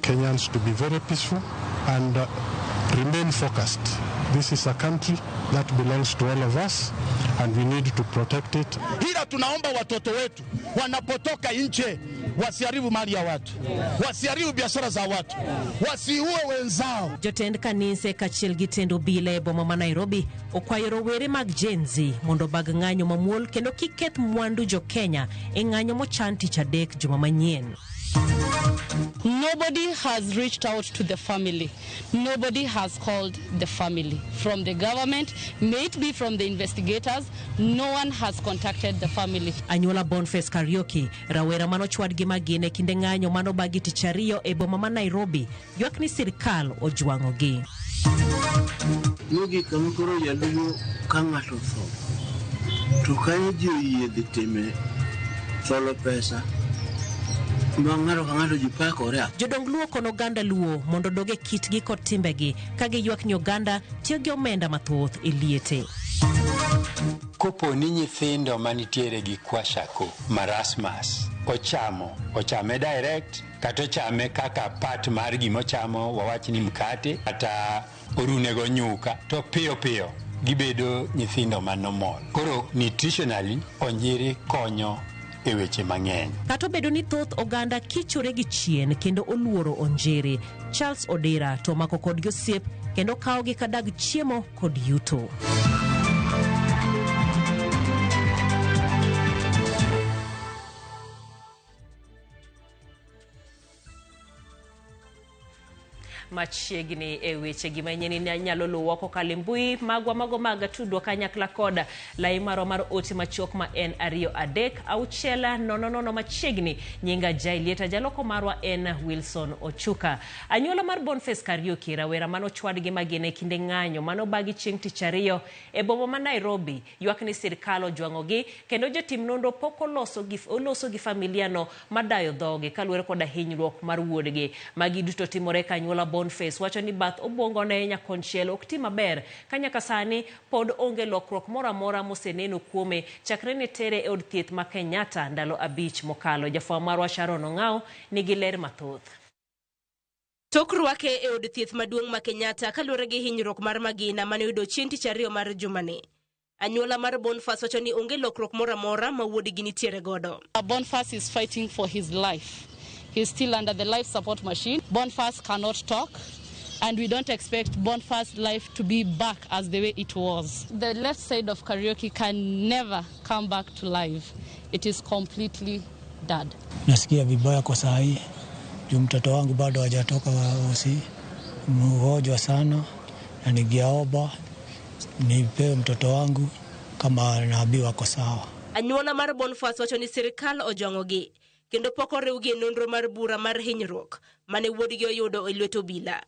Kenyans to be very peaceful and remain focused. This is a country that belongs to all of us and we need to protect it. Ila tunaomba watoto wetu wanapotoka nje wasiharibu mali ya watu, wasiharibu biashara za watu, wasiue wenzao. Jotend kanise kaachiel gi tend obila e boma ma Nairobi okwayo rowere mag Gen Z mondo obag ng'anyo mamuol kendo kik keth mwandu jo Kenya e ng'anyo mochan tich adek juma manyien. Nobody has reached out to the family. Nobody has called the family. From the government, may it be from the investigators, no one has contacted the family. Anyuola Boniface Kariuki, rawera manochwad gi magina e kinde ng'anyo manobagi tich ariyo e boma ma Nairobi, ywak ni sirkal ojwang'ogi. Mogik kama koro jaluo ka ng'ato otho to kanyo ji oyie dhi time cholo pesa ma ng'ato ka ng'ato ji pakore. Jodong Luo kono oganda Luo mondo odog e kitgi kod timbegi ka giywak ni oganda tiyo gi omenda mathoth e liete. Kopo ni nyithindo manitiere gi kwashiorkor, marasmus ochamo, ochame direct kata ochame kaka part mar gimochamo, wawach ni mkate kata orunego nyuka, to piyo piyo gibedo nyithindo manomol. Koro nutritionally onjiri konyo e weche mang'eny. Kata obedo ni thoth oganda kichore gi chien kendo oluoro onjiri, Charles Odera to omako kodgi osiep kendo kawogi ka dag chiemo kod yuto. Machiegni e weche gi manyien inyalo luwo kokalo e mbui magwa mago mag tudruok kanyakla kod lai marwa mar ote machuok ma en 2 3 6 0 0 machiegni. Nyinga Jailieta, jaloko marwa en Wilson Ochuka. Anyuola mar Boniface Kariuki, rawera manochwad gi magina e kinde ng'anyo manobagi chieng' tich ariyo e boma ma Nairobi, ywak ni sirkal ojwang'ogi kendo jotim nonro pok oloso gi familia no madayo dhogi kaluwore koda hinyruok mar wuodgi. Magi duto timore ka anyuola Boniface wacho ni bath obwongone nyakonchiel ok ti maber ka nyaka sani pod onge lokruok moro amora moseneno kuome chakre ne tere e od thieth ma Kenyatta ndalo 5 mokalo. Jafwambo marwa Sharon Ong'ao nigi ler mathoth. Tok rwake e od thieth maduong' ma Kenyatta kaluwore gi hinyruok mar magina mane oyudo chieng' tich ariyo mar jumani. Anyuola mar Boniface wacho ni onge lokruok moro amora ma wuodgi nitiere godo. Boniface is fighting for his life. He's still under the life support machine. Boniface cannot talk, and we don't expect Boniface's life to be back as the way it was. The left side of Kariuki can never come back to life. It is completely dead. Nasikia vibaya kwa saa hii juu mtoto wangu bado hajatoka hosi, mgonjwa sana, na ningeomba nipewe mtoto wangu kama naambiwa ako sawa. Anyuola mar Boniface wacho ni sirkal ojwang'ogi kendo pok oriwgi e nonro mar bura mar hinyruok mane wuodgi oyudo e lwet obila.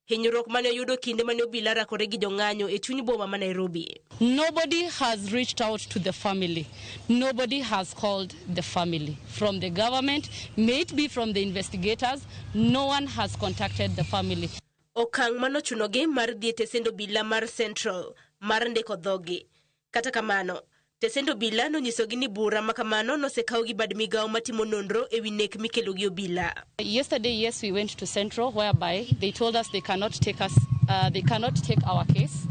Hinyruok mane oyudo kinde mane obila rakore gi jong'anyo e chuny boma ma Nairobi. Nobody has reached out to the family. Nobody has called the family. From the government, may it be from the investigators, no one has contacted the family. Okang' manochunogi mar dhi e tesend obila mar Central mar ndiko dhogi. Kata kamano, tesend obila nonyisogi ni bura ma kamano nosekaw gi bad migawo matimo nonro e wi nek mikelo gi obila. Yesterday, yes, we went to Central, whereby they told us they cannot take us, they cannot take our case.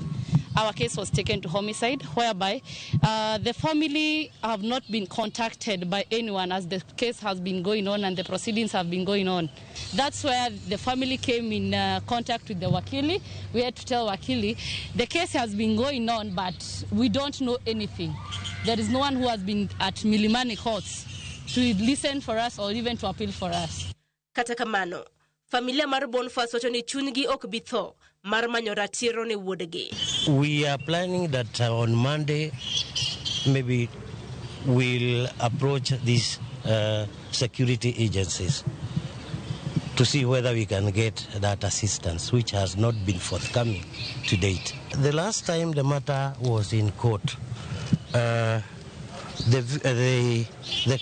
Our case was taken to homicide, whereby the family have not been contacted by anyone as the case has been going on and the proceedings have been going on. That's where the family came in contact with the Wakili. We had to tell Wakili, the case has been going on, but we don't know anything. There is no one who has been at Milimani courts to listen for us or even to appeal for us. Kata kamano, familia mar Boniface wacho ni chunygi ok bi tho mar manyo ratiro ne wuodgi. We are planning that on Monday maybe we'll approach these security agencies to see whether we can get that assistance, which has not been forthcoming to date. The last time the matter was in court, the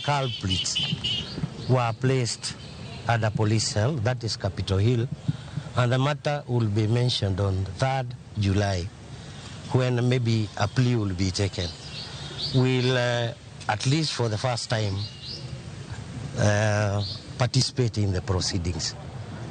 culprits were placed at a police cell, that is Capitol Hill, and the matter will be mentioned on 3rd July, when maybe a plea will be taken. We'll, at least for the first time, participate in the proceedings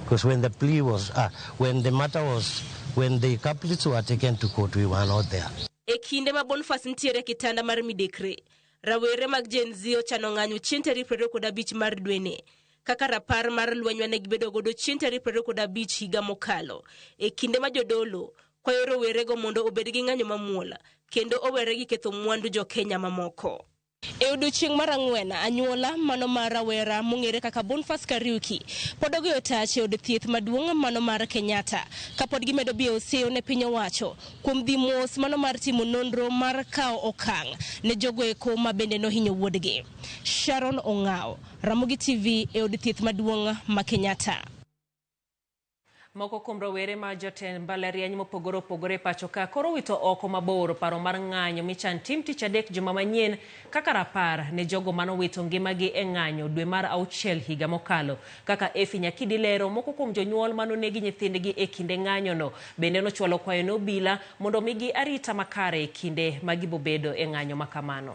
Because when the plea was, when the matter was, when the culprits were taken to court, we were not there. E kinde ma Boniface nitiere e kitanda mar midekre, rawere mag Gen Z ochano ng'anyo chieng' tarik 25 mar dweni kaka rapar mar lweny mane gibedo godo chieng' tarik 25 higa mokalo. E kinde ma jodolo kwayo rowerego mondo obed gi ng'anyo mamuol kendo owere gi ketho mwandu jo Kenya mamoko. E odiechieng' mar ang'wen, anyuola mano mar rawera mong'ere kaka Boniface Kariuki pod ogoyo tach e od thieth maduong' mano mar Kenyatta kapod gimedo biyo seyo ne piny owacho kuom dhi mos mano mar timo nonro mar kawo okang' ne jogo eko ma bende nohinyo wuodgi. Sharon Ong'ao, Ramogi TV e od thieth maduong' ma Kenyatta. Moko kuom rowere ma jotend mbalariany mopogore opogore pacho ka koro wito oko mabor paro mar ng'anyo michan tim tich adek juma manyien kaka rapar ne jogo manowito ngimagi e ng'anyo dwe mar auchiel higa mokalo. Kaka Efi Nyakidi lero, moko kuom jonyuol manonegi nyithindgi e kinde ng'anyono bende nochwalo kwayo ne obila mondo omigi arita makare e kinde ma gibobedo e ng'anyo makamano.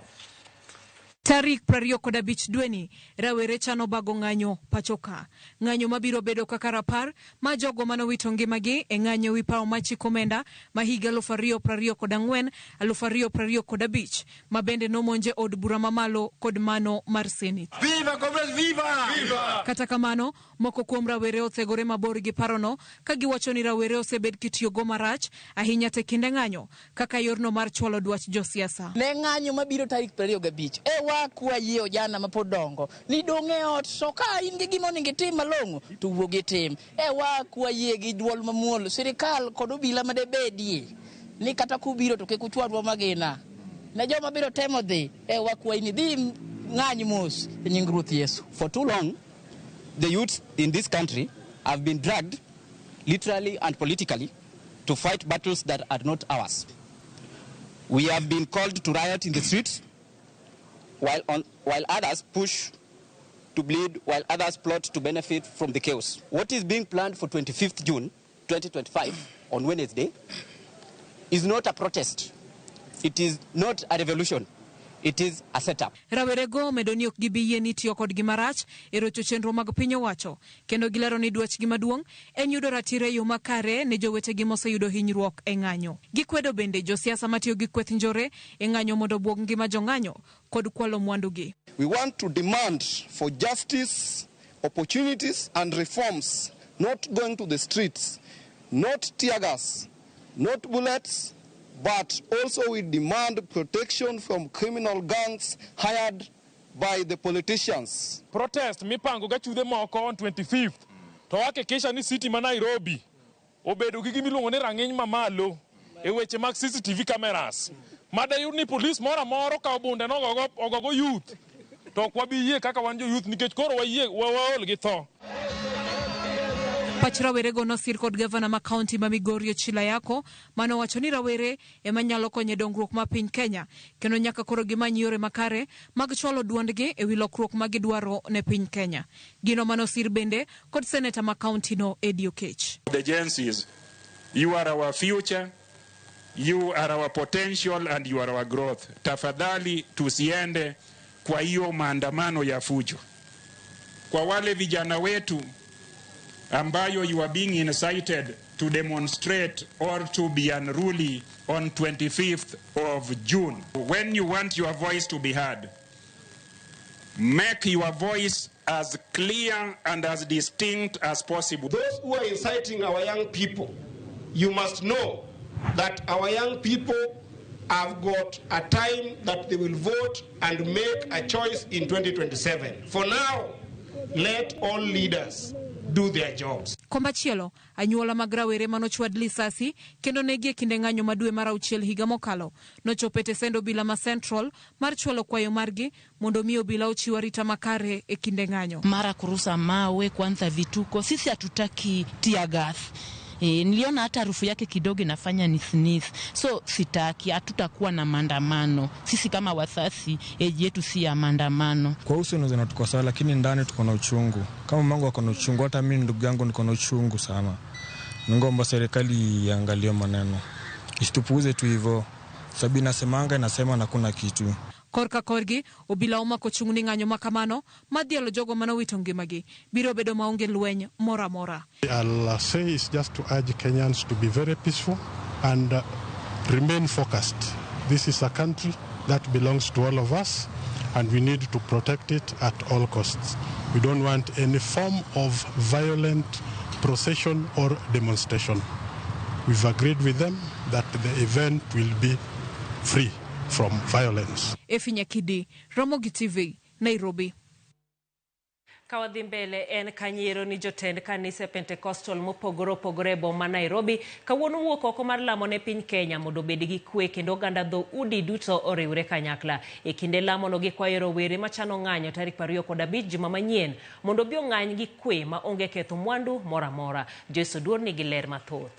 Tarik 25 dweni, rawere chano bago ng'anyo pacho ka. Ng'anyo mabiro bedo kaka rapar ma jogo manowito ngimagi e ng'anyo wi paw machiko omenda ma higa 2024 2025 ma bende nomonje od bura mamalo kod mano mar Senate. Viva Congress, viva! Viva! Kata kamano, moko kuom rawere othegore mabor gi parono ka giwacho ni rawere osebed kitiyogo marach ahinya te kinde ng'anyo kaka yorno mar chwalo dwach josiasa. Ne ng'anyo mabiro tarik 25 ewa kwa yie ojana mapod dongo ni dong' e ot, so ka in gi gima onego itim malong'o to wuog itim. Ewa kwa yie gi duol mamuol sirikal kod obila madebedie ni kata kubiro to kik uchwadwa magina. Ne joma biro temo dhi, ewa kwayi ni dhi ng'any mos e nying Ruoth Yesu. For too long, the youths in this country have been dragged, literally and politically, to fight battles that are not ours. We have been called to riot in the streets, while others push to bleed, while others plot to benefit from the chaos. What is being planned for 25th June 2025 on Wednesday is not a protest. It is not a revolution. It is a setup. Rawerego omedo ni ok gibi yie ni tiyo kodgi marach e rocho chenro mag piny owacho kendo gilero ni dwachgi maduong' en yudo ratiro e yo makare ne jowetegi moseyudo hinyruok e ng'anyo. Gikwedo bende josiasa matiyo gi kweth njore e ng'anyo mondo obwog ngima jong'anyo kod kwalo mwandugi. We want to demand for justice, opportunities and reforms, not going to the streets, not tear gas, not bullets, but also we demand protection from criminal gangs hired by the politicians. Protest mipango ga chudhe moko on 25th to hakikisha ni city ma Nairobi obedo gi gimiluongo ni rang'iny mamalo e weche mag CCTV cameras. Madayud ni police moro amora okawo bunde nogogo ogogo youth to ok wabi yie kaka wan jo youth nikech koro wayie waol gi tho. Pach rawerego nosir kod gavana ma kaunti ma Migori Ochila Yako manowacho ni rawere ema nyalo konyo e dongruok ma piny Kenya kendo nyaka koro gimany yore makare mag chwalo duondgi e wi lokruok ma gidwaro ne piny Kenya. Gino manosir bende kod seneta ma kaunti no Eddie Okech. The Gen Zs, you are our future, you are our potential and you are our growth. Tafadhali tusiende kwa hiyo maandamano ya fujo. Kwa wale vijana wetu ambayo you are being incited to demonstrate or to be unruly on 25th of June. When you want your voice to be heard, make your voice as clear and as distinct as possible. Those who are inciting our young people, you must know that our young people have got a time that they will vote and make a choice in 2027. For now, let all leaders do their jobs. Komachielo, anyuola mag rawere manochwad lisasi kendo negi e kinde ng'anyo ma dwe mar auchiel higa mokalo nochopo e tesend obila ma Central mar chwalo kwayo margi mondo mi obila ochiw arita makare e kinde ng'anyo. Mara kurusa mawe, kwanza vituko, sisi hatutaki tear gas. Niliona hata harufu yake kidogo inafanya ni sneeze. So sitaki, hatutakuwa na maandamano. Sisi kama wasasi, age yetu si ya maandamano. Kwa uso unaweza tuko sawa, lakini ndani tuko na uchungu. Kama mamangu ako na uchungu, hata mimi ndugu yangu niko na uchungu sana. Ningomba serikali iangalie maneno, isitupuuze tu hivyo, sababu inasemanga inasema na kuna kitu. Korka korgi, obila omako chung' ni ng'anyo ma kamano madhialo jogo manowito ngimagi biro bedo maonge lweny moro amora. I'll say is just to urge Kenyans to be very peaceful and remain focused. This is a country that belongs to all of us and we need to protect it at all costs. We don't want any form of violent procession or demonstration. We've agreed with them that the event will be free from violence. Efi Nyakidi, Ramogi TV, Nairobi. Ka wadhi mbele en kanyiero ni jotend kanise Pentecostal mopogore opogore e boma Nairobi kawuono wuok oko mar lamo ne piny Kenya mondo obed gi kwe kendo oganda dho udi duto oriwre kanyakla. E kinde lamono gikwayo rowere machano ng'anyo tarik 25 juma manyien mondo obi ong'any gi kwe ma onge ketho mwandu moro amora. Joyce Oduor nigi ler mathoth.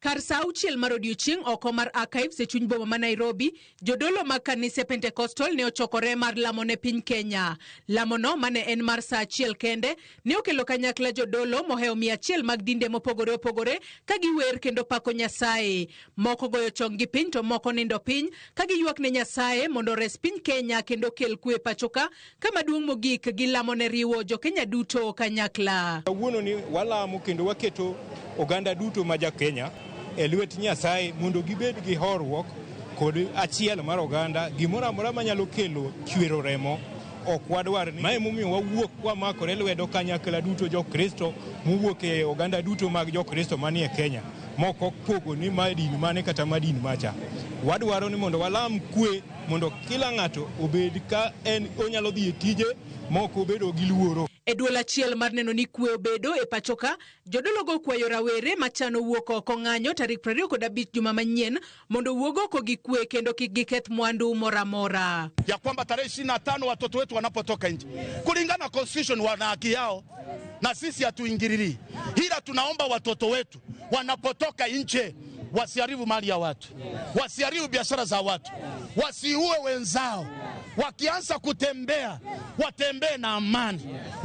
Kar saa 6 mar odiechieng' oko mar Archives e chuny boma ma Nairobi, jodolo mag kanise Pentecostal ne ochokore mar lamo ne piny Kenya. Lamono mane en mar saa 1 kende ne okelo kanyakla jodolo mohewo 100 mag dinde mopogore opogore ka giwer kendo pako Nyasaye. Moko goyo chonggi piny to moko nindo piny ka giywak ne Nyasaye mondo ores piny Kenya kendo kel kwe pachoka. Kama duong' mogik gilamo ne riwo jo Kenya duto kanyakla. Kawuono ni walamo kendo waketo oganda duto ma ja Kenya e lwet Nyasaye mondo gibed gi horuok kod achiel mar oganda. Gimoro amora manyalo kelo chwero remo ok wadwar. Mae momiyo wawuok wamakore lwedo kanyakla duto Jokristo mowuok e oganda duto mag Jokristo manie Kenya, mok pogo ni ma din mane kata ma din macha. Wadwaro ni mondo walam kwe mondo kila ng'ato obed ka en onyalo dhi e tije mok obedo gi luoro. E duol achiel mar neno ni kwe obedo e pachoka, jodologo okwayo rawere machano wuok oko ng'anyo tarik 25 juma manyien mondo owuog oko gi kwe kendo kik giketh mwandu moro amora. Ya kwamba tarehe 25 watoto wetu wanapotoka nje, kulingana na constitution wana haki yao na sisi hatuingilii. Ila tunaomba watoto wetu wanapotoka nje wasiharibu mali ya watu, wasiharibu biashara za watu, wasiue wenzao. Wakianza kutembea watembee na amani,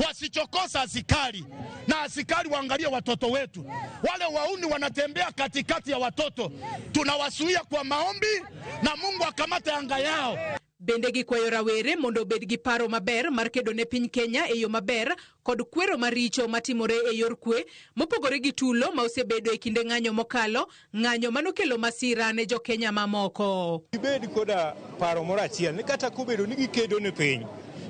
wasichokosa askari, na askari waangalie watoto wetu. Wale wauni wanatembea katikati ya watoto tunawasuia kwa maombi na Mungu akamate anga yao. Bende gikwayo rawere mondo obed gi paro maber mar kedo ne piny Kenya e yo maber kod kwero maricho matimore e yor kwe mopogore gi tulo ma osebedo e kinde ng'anyo mokalo, ng'anyo manokelo masira ne jo Kenya mamoko. Gibed koda paro moro achiel ni kata kobedo ni gikedo ne piny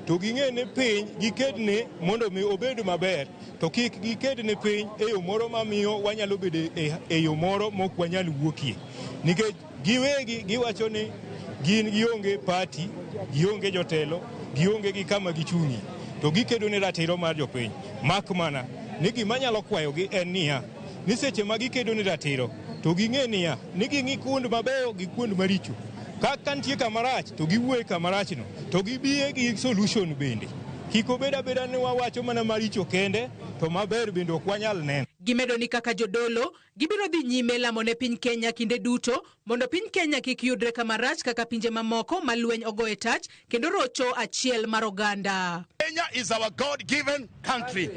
to ging'e ni piny gikedne mondo mi obed maber, to kik giked ne piny e yo moro mamiyo wanyalo bedo e yo moro mok wanyal wuokie. Nikech giwegi giwacho ni gin gionge party, gionge jotelo, gionge gi kama gichung'ie, to gikedo ne ratiro mar jopiny. Mak mana ni gima nyalo kwayogi en niya, ni seche ma gikedo ne ratiro to ging'e niya ni ging'i kuond mabeyo gi kuond maricho. Kaka nitie kama rach to giwuoye kama rachno, to gibiye gi solution bende. Kik obed abeda ni wawacho mana maricho kende to maber bende ok wanyal neno. Gimedo ni kaka jodolo gibiro dhi nyime lamo ne piny Kenya kinde duto mondo piny Kenya kik yudre kama rach kaka pinje mamoko ma lweny ogoye tach kendo rocho achiel mar oganda. Kenya is our God-given country.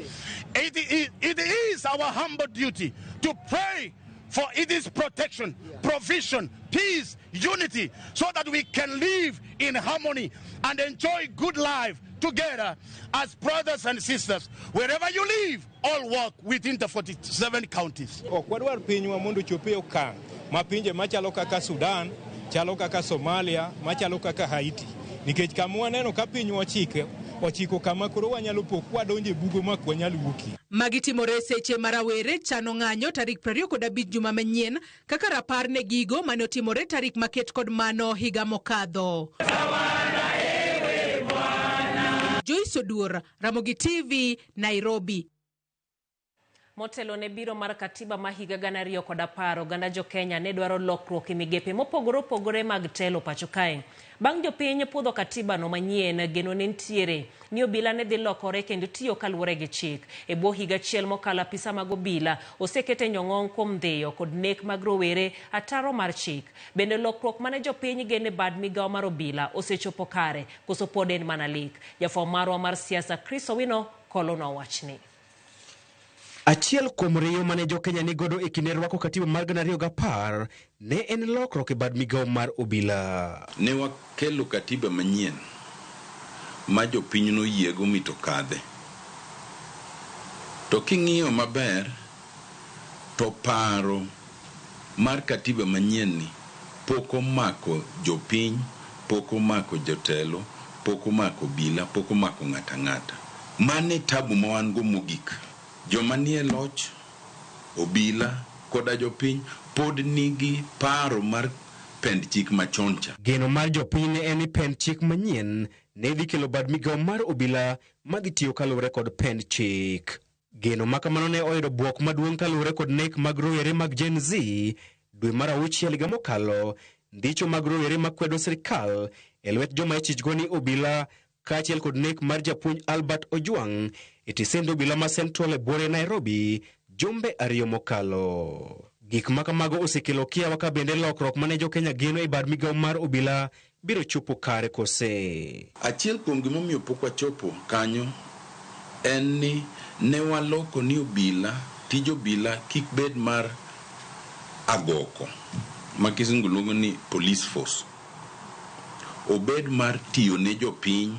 It is our humble duty to pray for its protection, provision, peace, unity, so that we can live in harmony and enjoy good life together as brothers and sisters. Wherever you live, all work within the 47 counties. Ok wadwar pinywa mondo ochope e okang' ma pinje machalo kaka Sudan, chalo kaka Somalia, machalo kaka Haiti. Nikech kama waneno ka pinywa ochiko kama koro wanyalo po kwadonjo e bugo ma ok wanyal wuokie. Magi timore seche ma rawere chano ng'anyo tarik 25 juma manyien kaka rapar ne gigo mane otimore tarik maket kod mano higa mokadho. Joyce Oduor, Ramogi TV, Nairobi. Motelo ne biro mar katiba ma higa 2010, oganda jo Kenya ne dwaro lokruok e migepe mopogore opogore mag telo pacho kae. Bang' jopiny puodho katiba no manyien, geno ne nitiere ni obila ne dhi lokore kendo tiyo kaluwore gi chik. E bwo higa achiel mokalo, apisa mag obila osekete nyong'ong kuom dhiyo kod nek mag rowere ataro mar chik. Bende lokruok mane jopiny gene bad migawo mar obila osechopo kare koso pod en mana lek? Jafwambo marwa mar siasa Chris Owino kolonwa wachni. Achiel kuom riyo mane jokenya ni godo e kinde rwako katiba mar 2010 ne en lokruok e bad migawo mar obila. Ne wakelo katiba manyien ma jopiny noyiego mi to kadhe. To king'iyo maber to paro mar katiba manyien ni pok omako jopiny, pok omako jotelo, pok omako obila, pok omako ng'ato ang'ata. Mano e tabu ma wan go mogik. Joma nie loch, obila koda jopiny pod nigi paro mar pend chik machon cha. Geno mar jopiny ne en ni pend chik manyien ne dhi kelo bad migawo mar obila madhi tiyo kaluwore kod pend chik. Geno ma kamano ne oyudo bwok maduong' kaluwore kod nek mag rowere mag Gen Z dwe mar auchiel higa mokalo, ndicho mag rowere makwedo sirikal e lwet joma ichichgo ni obila kaachiel kod nek mar japuonj Albert Ojwang' e tisend obila ma Central e buore Nairobi jumbe 2 mokalo. Gik ma kamago osekelo kiawa ka bende lokruok mane jokenya geno e bad migawo mar obila biro chopo kare kose. Achiel kuom gimomiyo pok wachopo kanyo en ni ne waloko ni obila, tij obila kik bed mar agoko ma kisungu luongo ni police force. Obed mar tiyo ne jopiny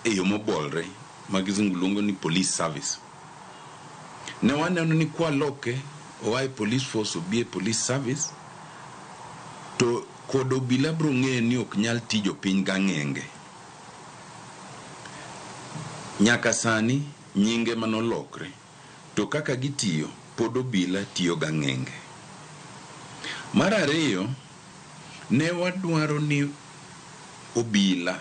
e yo mobolre ma kisungu luongo ni police service. Ne waneno ni kwaloke oa e police force obi e police service to kod obila biro ng'eyo ni ok nyal ti jopiny gang'enge. Nyaka sani nyinge manolokre to kaka gitiyo pod obila tiyo gang'enge. Mar ariyo, ne wadwaro ni obila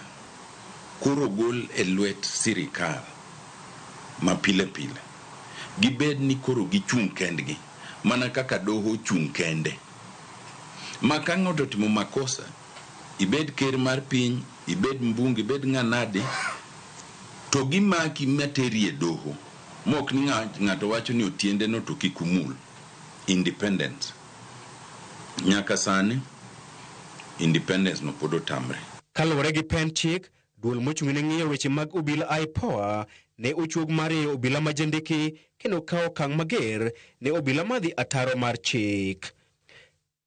koro gol e lwet sirikal ma pile pile. Gibed ni koro gichung' kendgi mana kaka doho ochung' kende. Ma ka ng'ato otimo makosa, ibed ker mar piny, ibed mbunge, ibed ng'anade, to gimaki materi e doho. Mok ni ng'ato wacho ni otiende no to kik umul. Independence. Nyaka sani, independence no pod otamre. Kaluwore gi pend chik, duol mochung' ne ng'iyo weche mag obila IPOA ne ochuog mar rieyo obila ma jendeke kendo kawo okang' mager ne obila madhi ataro mar chik.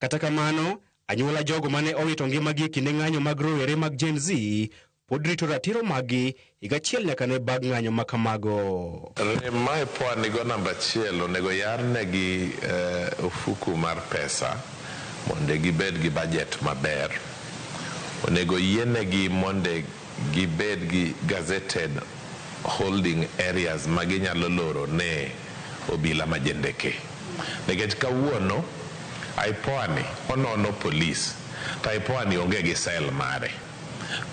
Kata kamano, anyuola jogo mane owito ngimagi e kinde ng'anyo mag rowere mag Gen Z pod rito ratiro maggi higa achiel nyaka ne bag ng'anyo ma kamago. Rem ma IPOA nigo namba 1 onego yarnegi ofuku mar pesa mondo gibed gi budget maber. Onego yienegi mondo gibed gi gazetted holding areas ma ginyalo loro ne obila ma jendeke. Nikech kawuono IPOA ni onono polis to IPOA ni onge gi cell mare.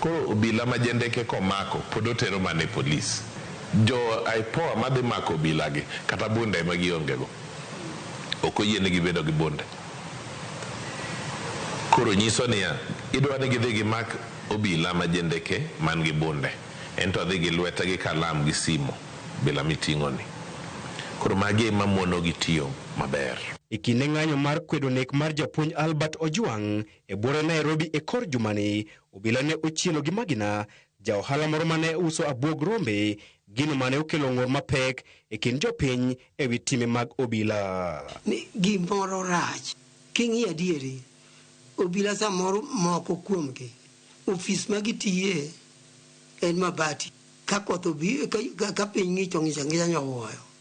Koro obila ma jendeke komako pod otero mana e polis. Jo IPOA madhi mako obila gi kata bunde ema gionge go. Ok oyienegi bedo gi bunde. Koro nyiso niya, idwa ni gidhi gimak obila ma jendeke man gi bunde. En to dhi gi lwete gi kalam gi simo bila miting'o ni. Koro magi ema mono gi tiyo maber. E kinde ng'anyo mar kwedo nek mar japuonj Albert Ojwang' e buore Nairobi e kor jumani, obila ne ochielo gi magina ja ohala moro mane uso abuog rombe, gino mane okelo ng'ur mapek e kind jopiny e wi time mag obila. Ni gimoro rach, king'iyo adieri, obila samoro moko kuomgi, ofis ma gitiye en mabati. Ka koth obi, ka piny ng'ich to ng'ich ang'icha nyowuoyo.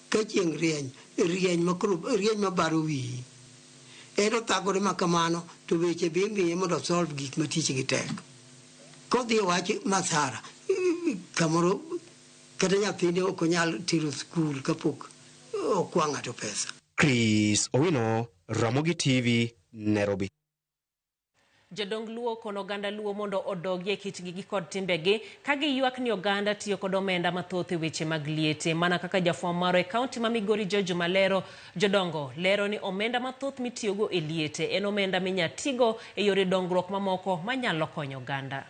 Ka chieng' rieny, rieny makoro, rieny mabaro wiyi. En othagore ma kamano to weche be imiye mondo solve gik ma tich gi tek. Kodhi e wach masara, kamoro kata nyathine ok onyal tero skul kapok okwa ng'ato pesa. Chris Owino, Ramogi TV, Nairobi. Jodong Luo kono oganda Luo mondo odogie kitgi gi kod timbegi ka giywak ni oganda tiyo kod omenda mathoth e weche mag liete. Mana kaka jafwambo marwa e kaunti ma Migori George Malero, jodongo lero ni omenda mathoth mitiyogo e liete en omenda minya tigo e yore dongruok mamoko manyalo konyo oganda.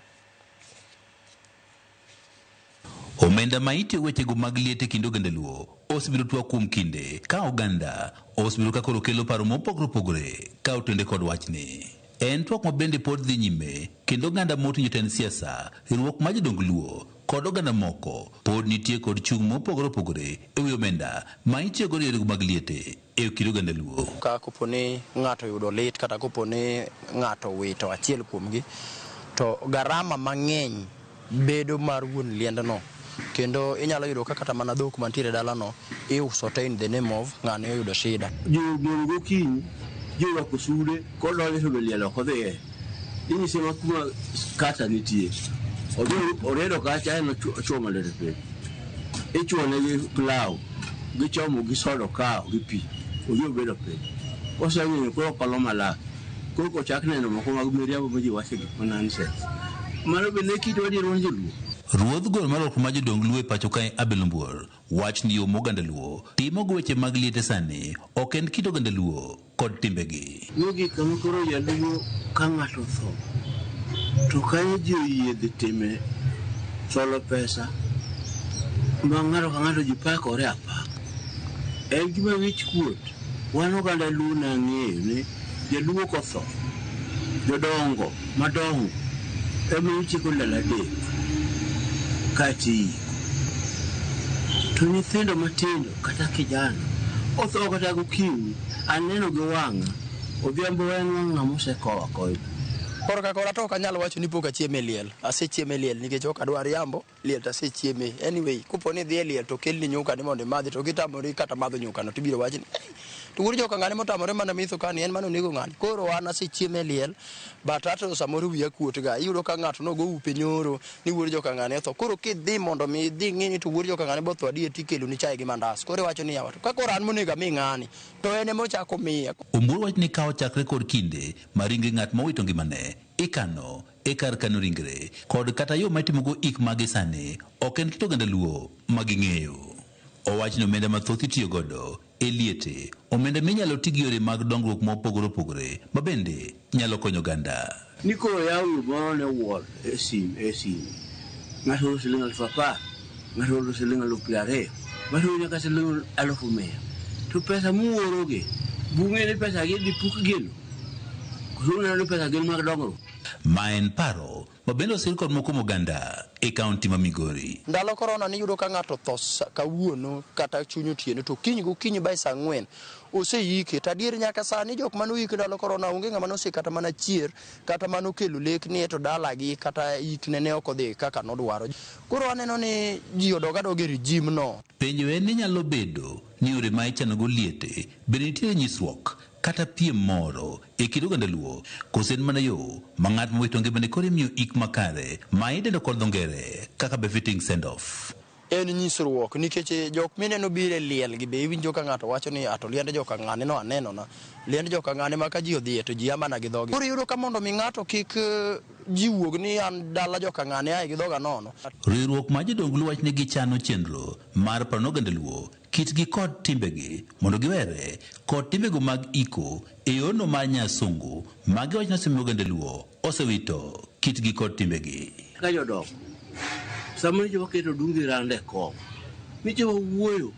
Omenda ma itiyo wechego mag liete kind oganda Luo osebiro twak kuom kinde ka oganda osebiro ka koro kelo paro mopogore opogore ka otende kod wachni. En twak ma bende pod dhi nyime kendo oganda moting'o jotend siasa, riwruok mar jodong Luo kod oganda moko pod nitie kod chung' mopogore opogore e wi omenda ma itiyogodo e yorego mag liete e kind oganda Luo. Ka kopo ni ng'ato oyudo lit kata kopo ni ng'ato owito achiel kuomgi, to garama mang'eny bedo mar wuon liendno. Kendo inyalo yudo ka kata mana dhok mantiere dalano iuso te in the name of ng'ane oyudo shida. Jomondo gokinyi jorwako sude kodonjo to be liel ok odhiye. Inyise ma kuma kata nitie. Odhi oriedo kacha en ochuo mandere piny. Ichuone gi plow, gichomo gi sodo kawo gi pi. Odhi obedo piny. Oseng'eyo koro okalo malach. Koro kochak neno moko mag miriambo ma ji wacho gik ma nonsense. Mano be ne kitwa adier wan joluo. Ruodh gol mar ok ma jodong Luo e pacho kae Abel Ombuor wach ni yo moganda Luo timo go weche mag liete sani ok en kit oganda Luo kod timbegi. Mogik kama koro jaluo ka ng'ato otho to kanyo ji oyie dhi time cholo pesa ma ng'ato ka ng'ato ji pakore apaka. En gima wich kuot. Wan oganda Luo nang'eyo ni jaluo kotho jodongo madongo ema ichiko ndalo adek kaeto iyiko. To nyithindo matindo kata kijana otho kata gokinyi aneno gi wang'a odhiambo en wang' ng'ama osekowo akowa. Korka kora to ok anyal wacho ni pok achiemo e liel. Asechiemo e liel nikech ok adwar riambo, liel to asechieme. Anyway, kopo ni idhi e liel to okelni nyuka ni mondo imadhi to kitamori kata madho nyuka no tibiro wach ni "Ei, to wuod joka ng'ane motamore mana mitho kani en mane onego ng'ani." Koro an asechiemo e liel but ato samoro wiya kuot ga. Iyudo ka ng'ato nogo upe nyoro ni wuod joka ng'ane otho. Koro kidhi mondo mi idhi ng'i ni to wuod joka ng'ane botho adier tikeloni chae gi mandas. Koro iwacho ni yawa to ka koro an monego ami ng'ani to en ema ochako miya. Ombuor wach ni ka ochakre kod kinde ma ringre ng'at mowito ngimane ikano e kar kano ringre kod kata yo ma itimogo ik mage sani ok en kit oganda Luo ma ging'eyo. Owach ni omenda mathoth itiyo godo e liete, omenda minyalo ti gi yore mag dongruok mopogore opogore ma bende nyalo konyo oganda. Ni koro yaw yo moro ne wuor e sim e sim. Ng'ato oro siling 10,000, ng'ato oro siling 20,000, ng'ato oro nyaka siling 100,000. To pesa muorogi, bung'e ni pesa gi dhi puk gino. Koso uneno ni pesa gin mag dongruok. Ma en paro ma bende osir kod moko kuom oganda e kaunti ma Migori. Ndalo korona niyudo ka ng'ato otho kawuono kata chuny otieno to kiny gokinyi by saa ang'wen oseyike. To adier nyaka sani jok mane oyik ndalo korona onge ng'ama nose kata mana chier kata mana okelo lek ni to dalagi kata ikne ne ok odhi kaka nodwaro. Koro aneno ni ji odog adoga e regime no. Penjo en ni nyalo bedo ni yore ma ichanogo liete bende nitiere nyisruok kata piem moro e kind oganda Luo koso en mana yo ma ng'at mowito ngimane koro imiyo ik makare ma idendo kod dho ngere kaka befitting send off. En nyisruok nikech jok mineno biro e liel gi be iwinjo ka ng'ato wacho ni ato liend joka ng'ane no aneno na. Liend joka ng'ane ma ka ji odhiye to ji a mana gi dhogi. Koro iyudo ka mondo mi ng'ato kik ji wuog ni an dala joka ng'ane ae gi dhoga nono. Riwruok mar jodong Luo wacho ni gichano chenro mar paro ne oganda Luo kitgi kod timbegi mondo giwere kod timbego mag iko e yorno mar nyasungu ma giwacho ni osemiyo oganda Luo osewito kitgi kod timbegi. Ka jodongo, sama nyicha waketo Odungi Randa e kom, nyicha wawuoyo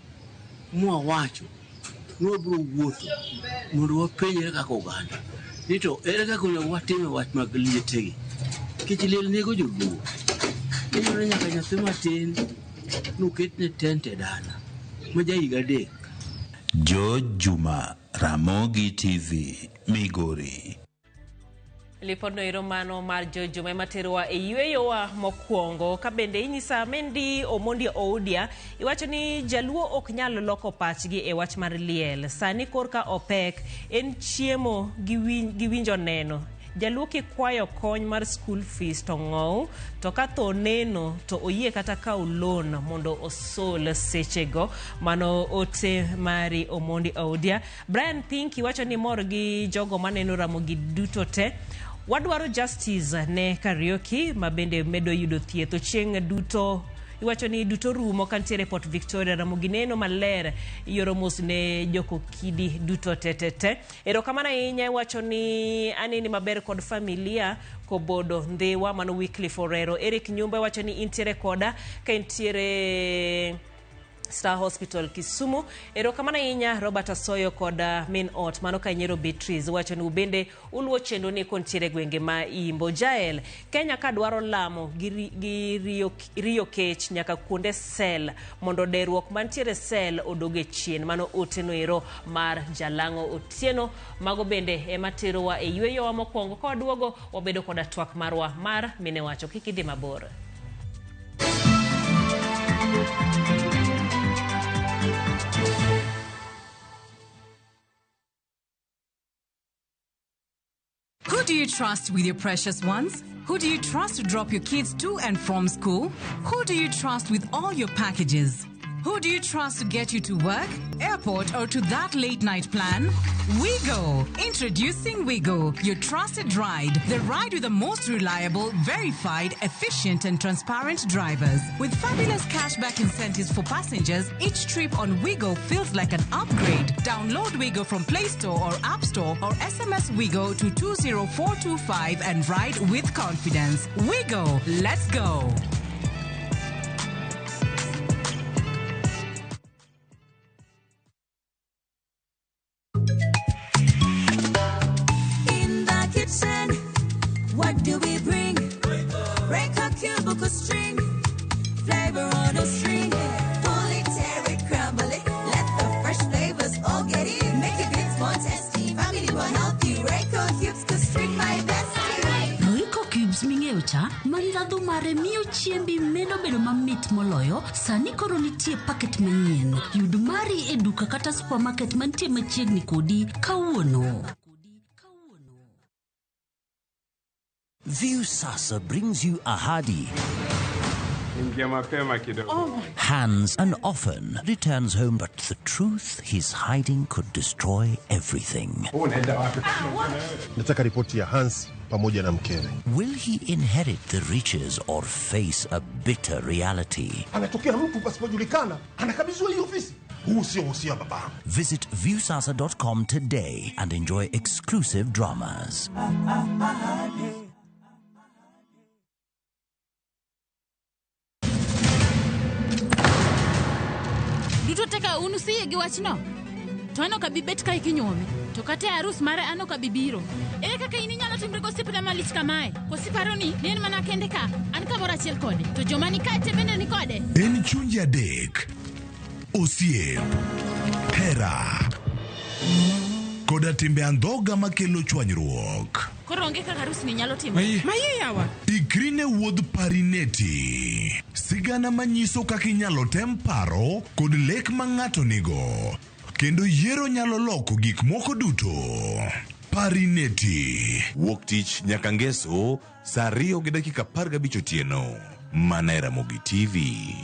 mwawacho ni wabiro wuotho mondo wapenjre kaka oganda ni to ere kaka onego watim e wach mag lietegi. Nikech liel nego joluo. Iyudo ni nyaka nyathi matin noketne tent e dala ma ja higa 3. George Juma, Ramogi TV, Migori. Lipodno ero mano mar George Juma ema terowa e yueyowa mokwongo. Ka bende inyisa Mendi Omondi Oudia, iwacho ni jaluo ok nyal loko pachgi e wach mar liel. Sani korka opek en chiemo gi winjo neno. Jaluo kikwayo kony mar school fees to ng'ow, to ka tho neno to oyie kata kaw loan mondo osol sechego. Mano ote mari Omondi Oudia. Brian Pinky wacho ni mor gi jogo maneno Ramogi duto te. Wadwaro justice ne Kariuki ma bende medo yudo thieth. Ochieng' duto iwacho ni duto rumo kantiere Port Victoria. Ramogi neno maler ioro mos ne jokokidi duto te te te. Erokamano ahinya iwacho ni aneni maber kod familia kobodo Ndhiwa, mano Wycliffe Orero. Eric Nyumba iwacho ni intiere koda ka intiere Star Hospital Kisumu. Erokamano ahinya Robert Asoyo kod min ot mano Kanyero Beatrice wacho ni ubende uluwo chenro ni kontiere gwenge ma Imbo. Jael, Kenya ka dwaro lamo gi riyo kech nyaka kuonde sel mondo deruok mantiere sel odog e chien. Mano ote ero mar Jalang'o Otieno. Mago bende ema terowa e yweyowa mokwongo. Ka waduogo wabedo koda twak marwa mar mine wacho. Kik idhi mabor. Who do you trust with your precious ones? Who do you trust to drop your kids to and from school? Who do you trust with all your packages? Who do you trust to get you to work, airport, or to that late night plan? WeGo! Introducing WeGo, your trusted ride. The ride with the most reliable, verified, efficient, and transparent drivers. With fabulous cashback incentives for passengers, each trip on WeGo feels like an upgrade. Download WeGo from Play Store or App Store or SMS WeGo to 20425 and ride with confidence. WeGo! Let's go! In the kitchen, what do we bring? Break a cubicle string, flavor on a string. Pull it, tear it, crumble it. Let the fresh flavors all get in. Make it bits more tasty, family more healthy. Royco cubes, cause string my bestie. Royco cubes ming'eyo cha ma ndhadhu mare miyo chiembi medo bedo mamit moloyo sani koro nitie paket manyien yud mari e duka kata supermarket mantie machiegni kodi kawuono. Viusasa brings you Ahadi. Ingia mapema kidogo. Hans and often returns home, but the truth he's hiding could destroy everything. Unaenda wapi? Nataka ripoti ya Hans pamoja na mkewe. Will he inherit the riches or face a bitter reality? Anatokea mtu pasipojulikana, anakabidhiwa hii ofisi. Huu sio uhusia wa babangu. Visit viusasa.com today and enjoy exclusive dramas. Duto teka un usiyie gi wachno? To an ok abi bet kae kinyuome. To kata e arus mare an ok abi biro. Ere kaka in inyalo timri gosiepna malich kamae? Koso iparo ni ne en mana kende ka? An kamoro achiel kode. To joma ni kae te bende ni kode. En chunje adek, osiep, hera, koda timbe andhoga makelo chwanyruok. Koro onge kaka arus ni nyalo timore. Maye yawa. Ikri ne wuodh Parineti. Sigana manyiso kaka inyalo tem paro kod lek ma ng'ato nigo. Kendo yiero nyalo loko gik moko duto. Parineti. Wuok tich nyaka ngeso saa 2:15 otieno. Mana e Ramogi TV.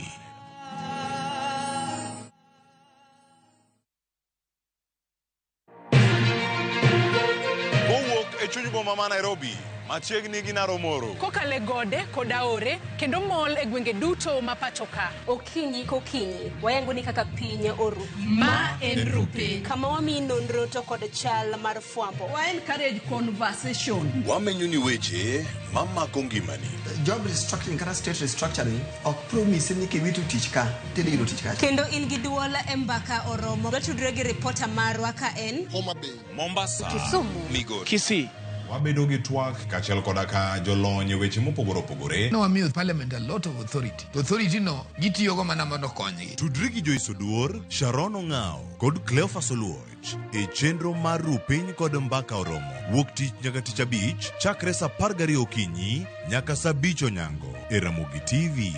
Kowuok e chuny boma ma Nairobi, machiegni gi Naromoro. Kokalo e gode kod aore kendo mol e gwenge duto ma pacho ka. Okinyi kokinyi, wayango ni kaka piny oru. Ma en Rupiny. Kama wamiyi nonro to kod chal mar fwambo. Wa encourage conversation. Wamenyo ni weche mamako ngimani. Job restructuring kata state restructuring ok promise ni kiwito tich ka tidhi yudo tich kacha. Kendo in gi duol e mbaka oromo. Watudre gi ripota marwa ka en Homa Bay, Mombasa, Kisumu, Migori, Kisii. Wabedo gi twak kaachiel koda ka jolony e weche mopogore opogore. Nowamiyo parliament a lot of authority. To authority no gitiyogo mana mondo okonygi. Tudri gi Joyce Oduor, Sharon Ong'ao kod Cleophas Oluoch e chenro mar Rupiny kod Mbaka Oromo. Wuok tich nyaka tich abich chakre saa 12 okinyi nyaka saa 5 onyango e Ramogi TV.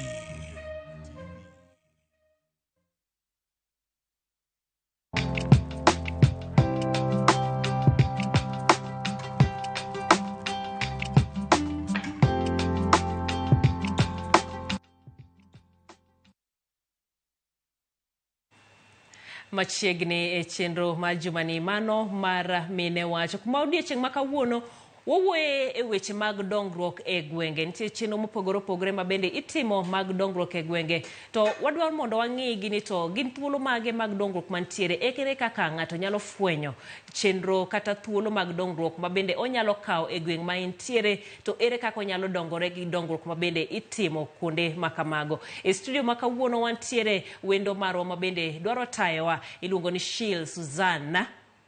Machiegni e chenro mar jumani mano mar mine wacho kuma odiechieng' ma kawuono Wawuoye e weche mag dongruok e gwenge. Nitie chenro mopogore opogore ma bende itimo mag dongruok e gwenge. To wadwaro mondo wang'i gi ni to gin thuolo mage mag dongruok mantiere. Ere kaka ng'ato nyalo fwenyo chenro kata thuolo mag dongruok ma bende onyalo kawo e gweng' ma entiere, to ere kaka onyalo dongore gi dongruok ma bende itimo kuonde ma kamago. E studio ma kawuono wantiere wendo marwa ma bende dwaro tayowa, iluongo ni Shil Suzanna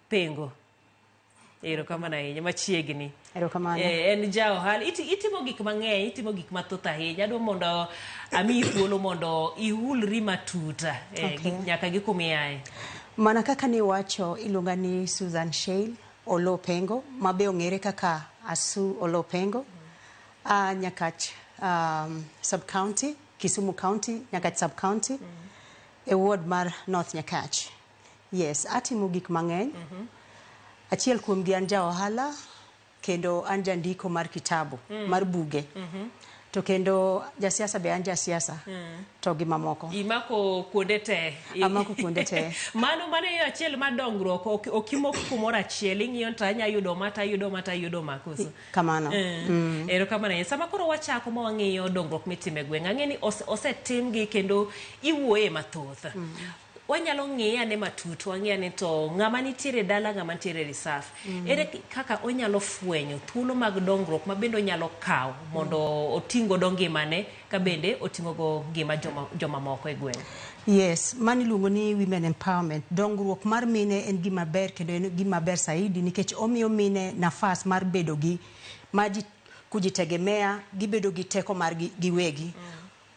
Pengo. Erokamano ahinya, machiegni. Erokamano. En ja ohala, itimo gik mang'eny, itimo gik mathoth ahinya. Adwa mondo amiyi thuolo mondo ihulri matut nyaka gi kuma iaye. Mana kaka niwacho, iluonga ni Susan Sheil Olo Pengo, ma be ong'ere kaka Asu Olo Pengo, a Nyakach sub-county, Kisumu County, Nyakach sub-county, e ward mar North Nyakach. Yes, atimo gik mang'eny. Achiel kuom gi an ja ohala, kendo an jandiko mar kitabu, mar buge. To kendo jasiasa be an jasiasa, to gi mamoko. Imako kuonde te. Amako kuonde te. Mano yo achiel mar dongruok, ok imok kumoro achiel, ing'iyo to anya yudo ma, to ayudo ma, to ayudo ma, koso? Kamano. Erokamano ahinya. Sama koro wachako ma wang'iyo dongruok mitimo e gweng', ang'e ni osetimgi kendo iwuoye mathoth. Wanyalo ng'iye ane matut, wang'i ane to ng'ama nitiere dala, ng'ama nitiere reserve. Ere kaka onyalo fwenyo thuolo mag dongruok ma bende onyalo kawo mondo oting' godo ngimane ka bende oting'o go ngima joma moko e gweng'? Yes, mano iluongo ni women empowerment. Dongruok mar mine en gima ber kendo en gima ber saidi nikech omiyo mine nafas mar bedo gi maji kujitegemea, gibedo gi teko margi giwegi.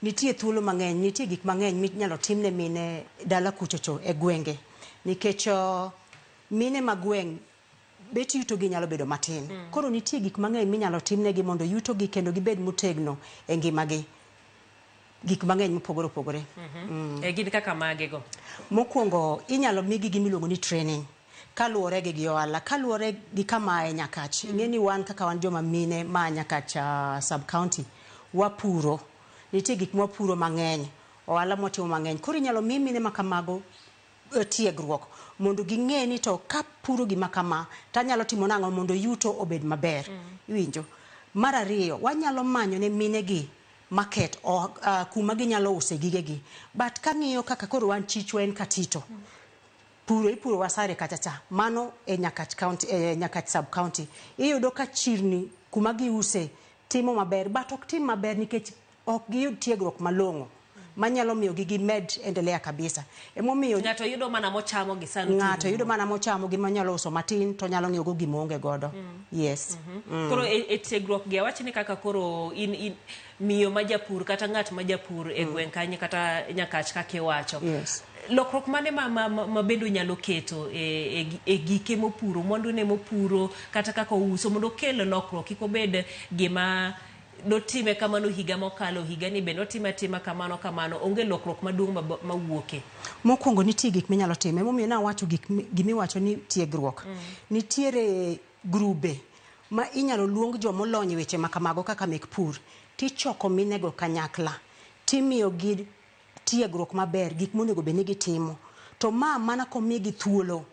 Nitie thuolo mang'eny, nitie gik mang'eny minyalo timne mine dala kuchocho e gwenge. Nikech mine ma gweng' bet yutogi nyalo bedo matin. Koro nitie gik mang'eny minyalo timnegi mondo yutogi kendo gibed motegno e ngimagi. Gik mang'eny mopogore opogore. Gin kaka mage go? Mokwongo inyalo migi gima iluongo ni training. Kaluwore gi ohala, kaluwore gi kama e Nyakach. Ing'e ni wan kaka wan joma mine ma Nyakach sub-county, wapuro. Nitie gik mwapuro mang'eny, ohala mwatimo mang'eny. Koro inyalo mi mine ma kamago tiegruok mondo ging'e ni to kapuro gima kama, tanyalo timo nang'o mondo yuto obed maber. Iwinjo? Mar ariyo, wanyalo manyo ne mine gi market kuma ginyalo use gigegi. But kang'iyo kaka koro wan chichwa en Katito. Puro ipuro Wasare kacha cha, mano e Nyakach county, e Nyakach sub county. Iyudo ka chirni kuma giuse timo maber, but ok tim maber nikech ok giyud tiegruok malong'o manyalo miyo gi gimed endelea kabisa. Emomiyo ng'ato yudo mana mochamo gi sano. Ng'ato yudo mana mochamo gi manyalo uso matin to nyalo ng'iewo go gima oonge godo. Yes. Koro e tiegruok gi awach ni kaka koro in miyo ma japur kata ng'at ma japur e gweng' kanyo kata Nyakach kaka iwacho. Yes. Lokruok mane ma bende onyalo keto e gike mopuro, mwandune mopuro kata kaka ouso mondo okel lokruok kik obed gima notime kamano higa mokalo, higa ni be notime atima kamano kamano, onge lokruok maduong' mawuoke. Mokwongo nitie gik minyalo timo, emomiyo nawacho gimiwacho ni tiegruok. Nitiere grube ma inyalo luong jomolony e weche ma kamago kaka mek pur, tichoko minego kanyakla, timiyogi tiegruok maber, gik monego bed ni gitimo. To ma mana komigi thuolo,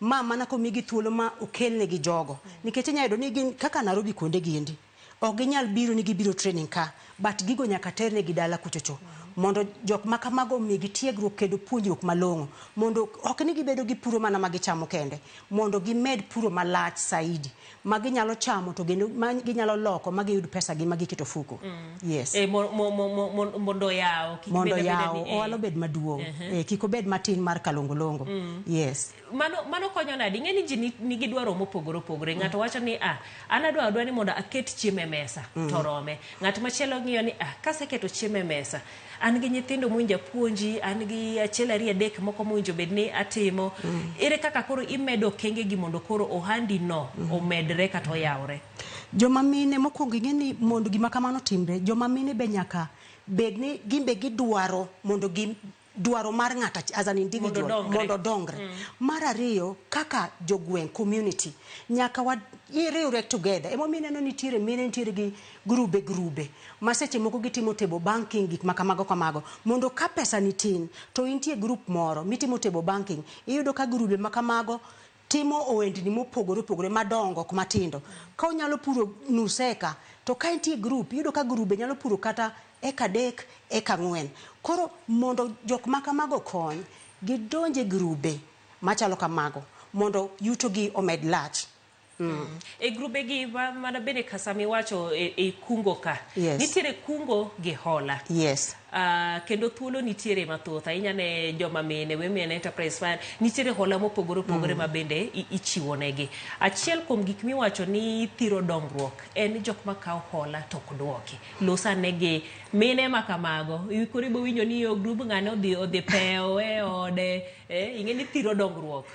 ma mana komigi thuolo ma okelnegi jogo. Nikech inyalo yudo ni gin kaka Nairobi kuonde giendi. Ok ginyal biro ni gibiro training ka, but gigo nyaka ternegi dala kuchocho. Mondo jok ma kamago omigi tiegruok kendo puonjruok malong'o. Mondo ok ni gibedo gi puro mana ma gichamo kende, mondo gimed puro malach saidi. Ma ginyalo chamo to kendo ma ginyalo loko ma giyud pesa gi ma giketo fuko. Yes. Mondo yaw, kik Mondo bed abeda yaw, ni, ohala obed maduong'. Kik obed matin mar kalongolongo. Yes. Mano konyo nade? Ing'e ni ji nigi dwaro mopogore opogore. Ng'ato wacho ni, an adwa ni mondo aket chiemo e mesa, to rome. Ng'at machielo ng'iyo ni, kaseketo chiemo e mesa, an gi nyithindo mowinjo apuonji, an gi achiel ariyo adek moko mowinjo bed ni atimo. Ere kaka koro imedo okenge gi mondo koro ohandi no omedre kata oyawre? Joma mine mokwongo ing'e ni mondo gima kamano timre, joma mine be nyaka bed ni gin be gidwaro mondo gi dwaro mar ng'ato as an individual Mondo dongre. mondo dongre. Mar ariyo, kaka jogweng' community nyaka wa riwre together. Emomiyo ineno nitiere mine nitiere gi grube grube ma seche moko gitimo table banking, gik ma kamago kamago, mondo ka pesa ni tin to intie group moro mitimo table banking, iyudo ka grube ma kamago timo ohendni mopogore opogore madongo ok matindo. Ka onyalo puro nus eka, to ka entie group, iyudo ka grube nyalo puro kata eka 3, eka 4. Koro mondo jok ma kamago okony, gidonje grube machalo kamago mondo yutogi omed lach. E grube gi mana bende ka sama iwacho e kungo ka, Yes. nitiere kungo gi hola. Yes. Kendo thuolo nitiere mathoth ahinya ne joma mine, Women Enterprise Fund, nitiere hola mopogore opogore ma bende ichiwo negi. Achiel kuom gik miwacho ni thiro dongruok en jok makawo hola to ok dwoki. Los ane gi mine ma kamago. Koro ibo winjo ni yo grub ng'ane odhi pewo e ode, ing'e ni thiro dongruok.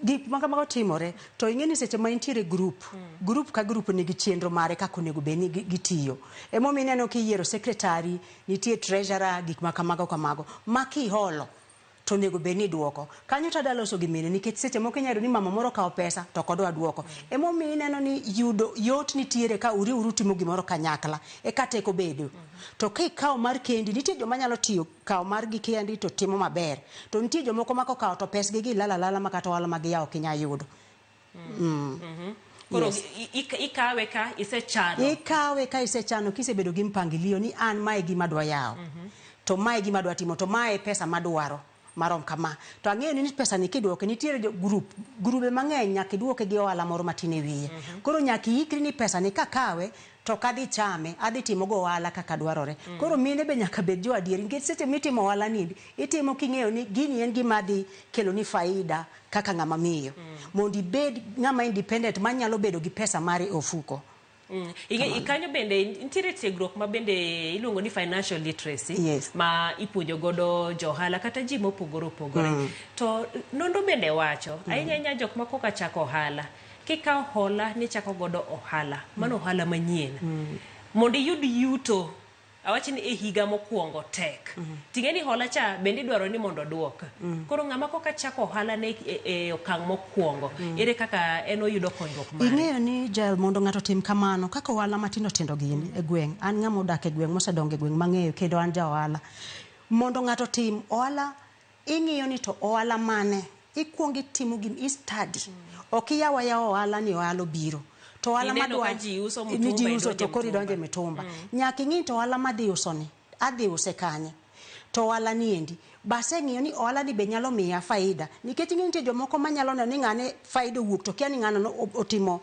Gik ma kamago timore, to ing'e ni seche ma intiere group, group ka group nigi chenro mare kaka onego bed ni gitiyo. Emomiyo ineno kiyiero secretary, nitie treasurer, gik ma kamago kamago. Ma kiholo, to onego bed ni iduoko. Kanyo to adwa loso gi mine, nikech seche moko inyalo yudo ni mama moro okawo pesa to ok odwa duoko. Emomiyo ineno ni yudo yot nitiere ka uriwru timo gimoro kanyakla, eka teko bedo. To kikawo mar kendi, nitie joma nyalo tiyo kawo margi kendi to timo maber. To nitie jomoko ma kokawo to pesgi gi lala lala ma kata ohala ma giyawo ok inyal yudo. Koro Yes. ikawe ka isechano. Ikawe ka isechano, kisebedo gi mpangilio ni an mae gima adwa yawo. To mae gima adwa timo, to mae pesa madwaro marom kama. To ang'eyo ni pesa ni kiduoke, nitiere jo group, grube mang'eny nyaka iduoke gi ohala moro matin e wiye. Koro nyaka iikri ni pesa ni kakawe, to ok adhi chame, adhi timo go ohala kaka dwarore. Koro mine be nyaka bed jo adieri, nikech seche mitimo ohala ni, itimo king'eyo ni gini en gima dhi kelo ni faida kaka ng'ama miyo. Mondo ibed ng'ama independent manyalo bedo gi pesa mare e ofuko. Ing'e, kanyo bende nitiere tiegruok ma bende iluongo ni financial literacy. Yes. Ma ipuonjo godo jo ohala kata ji mopogore opogore. To nonro bende wacho, ahinya ahinya jok ma koka chako ohala, kikawo hola ni chako godo ohala, mano ohala manyien. Mondo iyud yuto, awach ni e higa mokwongo tek. Ting'e ni hola cha bende idwaro ni mondo oduok. Koro ng'ama koka chako ohala ne e okang' mokwongo, ere kaka en oyudo konyruok mare? Ing'eyo ni Jael, mondo ng'ato otim kamano, kaka ohala matindo tindo gini e gweng', an ng'ama odak e gweng', mosedongo e gweng' mang'eyo kendo an ja ohala. Mondo ng'ato otim ohala, ing'iyo ni to ohala mane, ikuongo itimo gim, i study. Ok iyaw ayawa ohala ni ohala obiro. To ohala Ineno madwa ka ji uso ni mtumba, ji uso idonje to koro idonje mtumba. mitumba. Nyaka ing'i to ohala madhi uso ni, adhi use kanye. To ohala ni endi, baseng'iyo ni ohala ni be nyalo miya faida. Nikech ing'e nitie jomoko manyalo neno ni ng'ane faida owuok to kia ni ng'ano no otimo,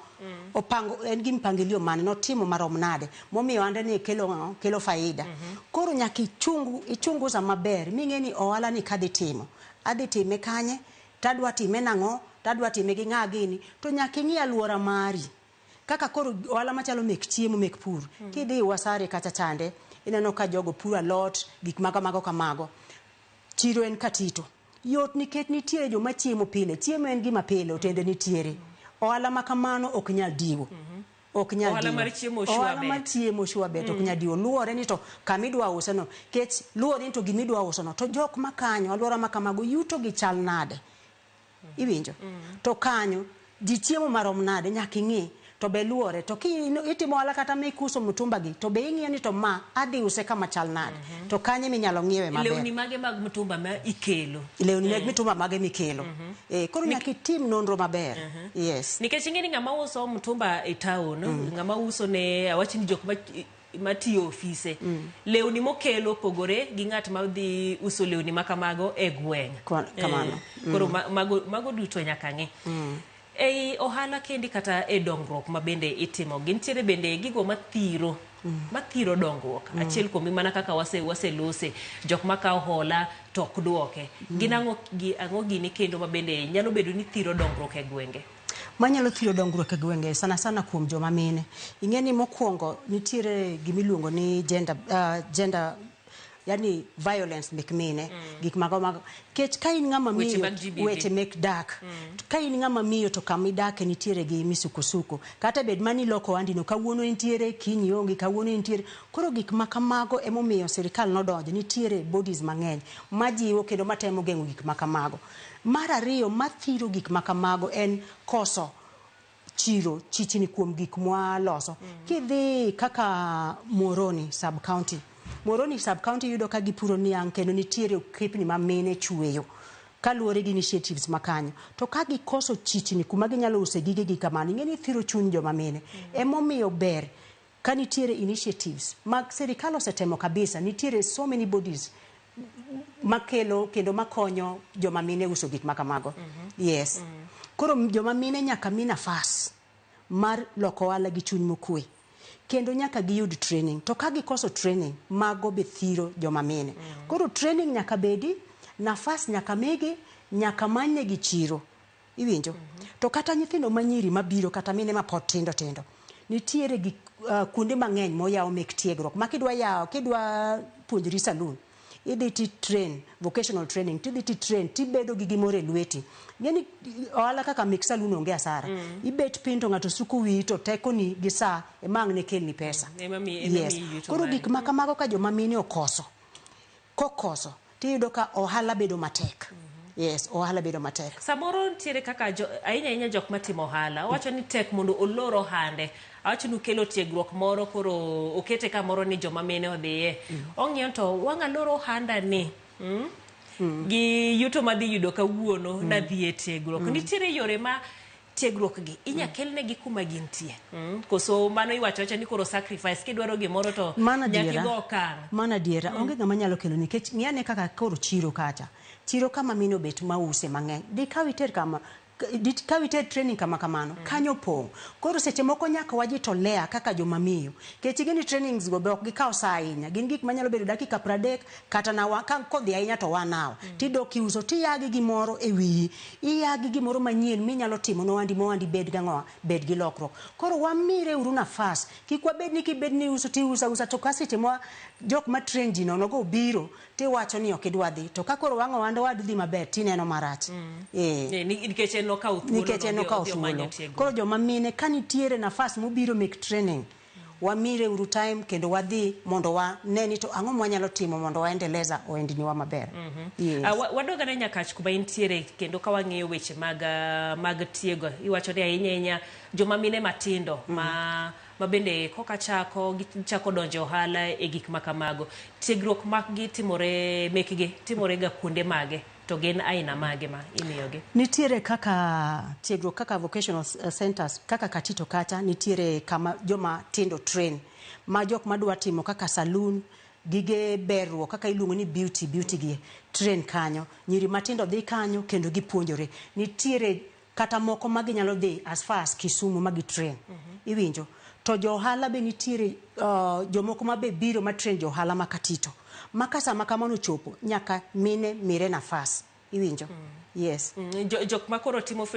opango, en gi mpangilio mane, notimo marom nade. Momiyo ohande ni kelo ang'o? Kelo faida. Koro nyaka ichunguza maber, ming'e ni ohala ni kadhi timo, adhi time kanye, tadwa time nang'o, tadwa time gi ng'a gini, to nyaka ing'i alwora mari. Kaka koro ohala machalo mek chiemo, mek pur. Kidhi Wasare kacha chande, ineno ka jogo puro alot, gik mago mago kamago. Chiro en Katito. Yot nikech nitiere joma chiemo pile. Chiemo en gima pile, otende nitiere. Ohala ma kamano ok nyal diwo. Ok nyal Ohala diwo. mar chiemo sure Ohala mar bet. chiemo sure bet ok nyal diwo. Luwore ni to kama idwa use no. Kech luwore ni to gima idwa uso no. To jok makanyo, alwora ma kamago, yuto gi chal nade? Iwinjo? To kanyo, ji chiemo marom nade, nyaka ing'i. To be luwore. To ki itimo ohala kata mikuso mtumba gi, to be ing'iyo ni to ma, adhi use kama chal nade. To kanye minyalo ng'iewe maber. Lewni mage mag mtumba ma ikelo? Lewni mag mtumba mage mikelo. Koro nyaka itim nonro maber. Yes. Nikech ing'e ni ng'ama uso mtumba e town, ng'ama uso ne, awach ni jok matiyo ofise. Lewni mokelo opogore gi ng'at ma dhi uso lewni ma kamago e gweng'. Kamano. Koro mago duto nyaka ng'i. Ei ohala kendi kata e dongruok ma bende itimo, gintiere bende gigo mathiro dongruok. Achiel kuomgi mana kaka waselose, jok makawo hola to ok duoke. Gin ang'o gini kendo ma bende nyalo bedo ni thiro dongruok e gwenge? Manyalo thiro dongruok e gwenge sana sana kuom joma mine. Ing'e ni mokwongo nitiere gimiluongo ni gender, yani violence mek mine, gik mago mago. Kech ka in ng'ama Weche miyo, mag GBV. weche mek dak. Ka in ng'ama miyo to kama idake nitiere gi misukosuko. Kata bed mani loko ohandi no, kawuono intiere, kiny ionge, kawuono intiere. Koro gik ma kamago emomiyo sirikal nodonjo, nitiere bodies mang'eny majiwo kendo matemo geng'o gik ma kamago. Mar ariyo mathiro gik ma kamago en koso chiro chichni kuom gik mwaloso. Kidhi kaka Muhoroni sub county, Muhoroni sub county yudo ka gipuro niang' kendo nitiere okepni ma mine chweyo. Kaluwore gi initiatives makanyo. To ka gikoso chichni kuma ginyalo use gigegi kamano, ing'e ni thiro chuny joma mine. Emomiyo ber ka nitiere initiatives mag sirikal osetemo kabisa, nitiere so many bodies makelo kendo makonyo joma mine uso gik makamago. Yes. Koro joma mine nyaka mi nafas mar loko ohala gi chuny mokwe. Kendo nyaka giyud training. To ka gikoso training, mago be thiro joma mine. Koro training nyaka bedi, nafas nyaka migi, nyaka manynegi chiro. Iwinjo? To kata nyithindo manyiri mabiro kata mine mapod tindo tindo, nitiere gik kuonde mang'eny moyaw mek tiegruok. Ma kidwa yawo, kidwa puonjri saloon, idhi ti train, vocational training, tidhi ti train, tibedo gi gimoro e lweti. Ng'eni ohala kaka mek saloon onge asara. Ibet piny to ng'ato suko wiyi to tekoni gi saa ema ang' ne kelni pesa. Ema mi ema Yes. miyi yuto Koro mari. gik ma kamago ka joma mine okoso, kokoso, tiyudo ka ohala bedo matek. Yes, ohala bedo matek. Samoro nitiere kaka jo, ahinya ahinya jok matimo ohala owacho ni tek mondo olor ohande awacho ni ukelo tiegruok moro koro okete kamoro ni joma mine odhiye ong'iyo to wang' alor ohanda ni Gi yuto madhi yudo kawuono nadhi e tiegruok nitiere yore ma tiegruok gi inya kelnegi kuma gintie Koso mano iwacho awacha ni koro sacrifice kidwaro gimoro to Mano nyaka adiera. igo okang'. Mano adiera. Onge ng'ama nyalo kelo nikech ng'i ane kaka koro chiro kacha. Chiro kama mine obet mause mang'eny. Dikaw iter kama dikaw iter training kama kamano, kanyo opong'. Koro seche moko nyaka wajitolea kaka joma miyo. Nikech ing'e ni trainings go be ok gikaw saa ahinya. Gin gik manyalo bedo dakika 30 kata na wa, ka kodhi ahinya to 1 hour. Tidok iuso tiya gi gimoro e wiyi. Iya gi gimoro manyien minyalo timo nohandi mohandi bed gang'owa, bed gi lokruok. Koro wamire uru nafas. Kik wabed ni kibed ni iuso tiuso ausa to ka seche ma jok ma train ji nono go obiro tiwacho ni ok idwa dhi. To ka koro wang' ohand owadu dhi maber tineno marach. Eh, nikech en nokawo thuolo Nikech en no, okawo odhi omanyo thuolo. tiegruok. Koro joma mine ka nitiere nafas mobiro mek training, wamire uru time kendo wadhi mondo wane ni to ang'o mwanyalo timo mondo waendeleza ohendniwa maber. Yes. Wadog ane Nyakach kuma intiere kendo ka wang'iyo weche mag, mag tiego iwacho ni ahinya ahinya joma mine matindo ma bende koka chako gichako donjo e ohala e gik ma kamago tiegruok maggi timore mekgi timore ga kuonde mage to gin aina mage ma imiyogi? Nitiere kaka tiegruok kaka vocational centers kaka Katito kacha nitiere kama joma tindo train ma jok madwa timo kaka saloon gige berruok kaka iluongo ni beauty beauty gi train kanyo nyiri matindo dhi kanyo kendo gipuonjore nitiere kata moko ma ginyalo dhi as far as Kisumu ma gi train iwinjo to jo ohala be nitiere jomoko ma be biro ma train jo ohala ma Katito ma ka sama kamano ochopo nyaka mine mire nafas iwinjo yes Jok ma koro timo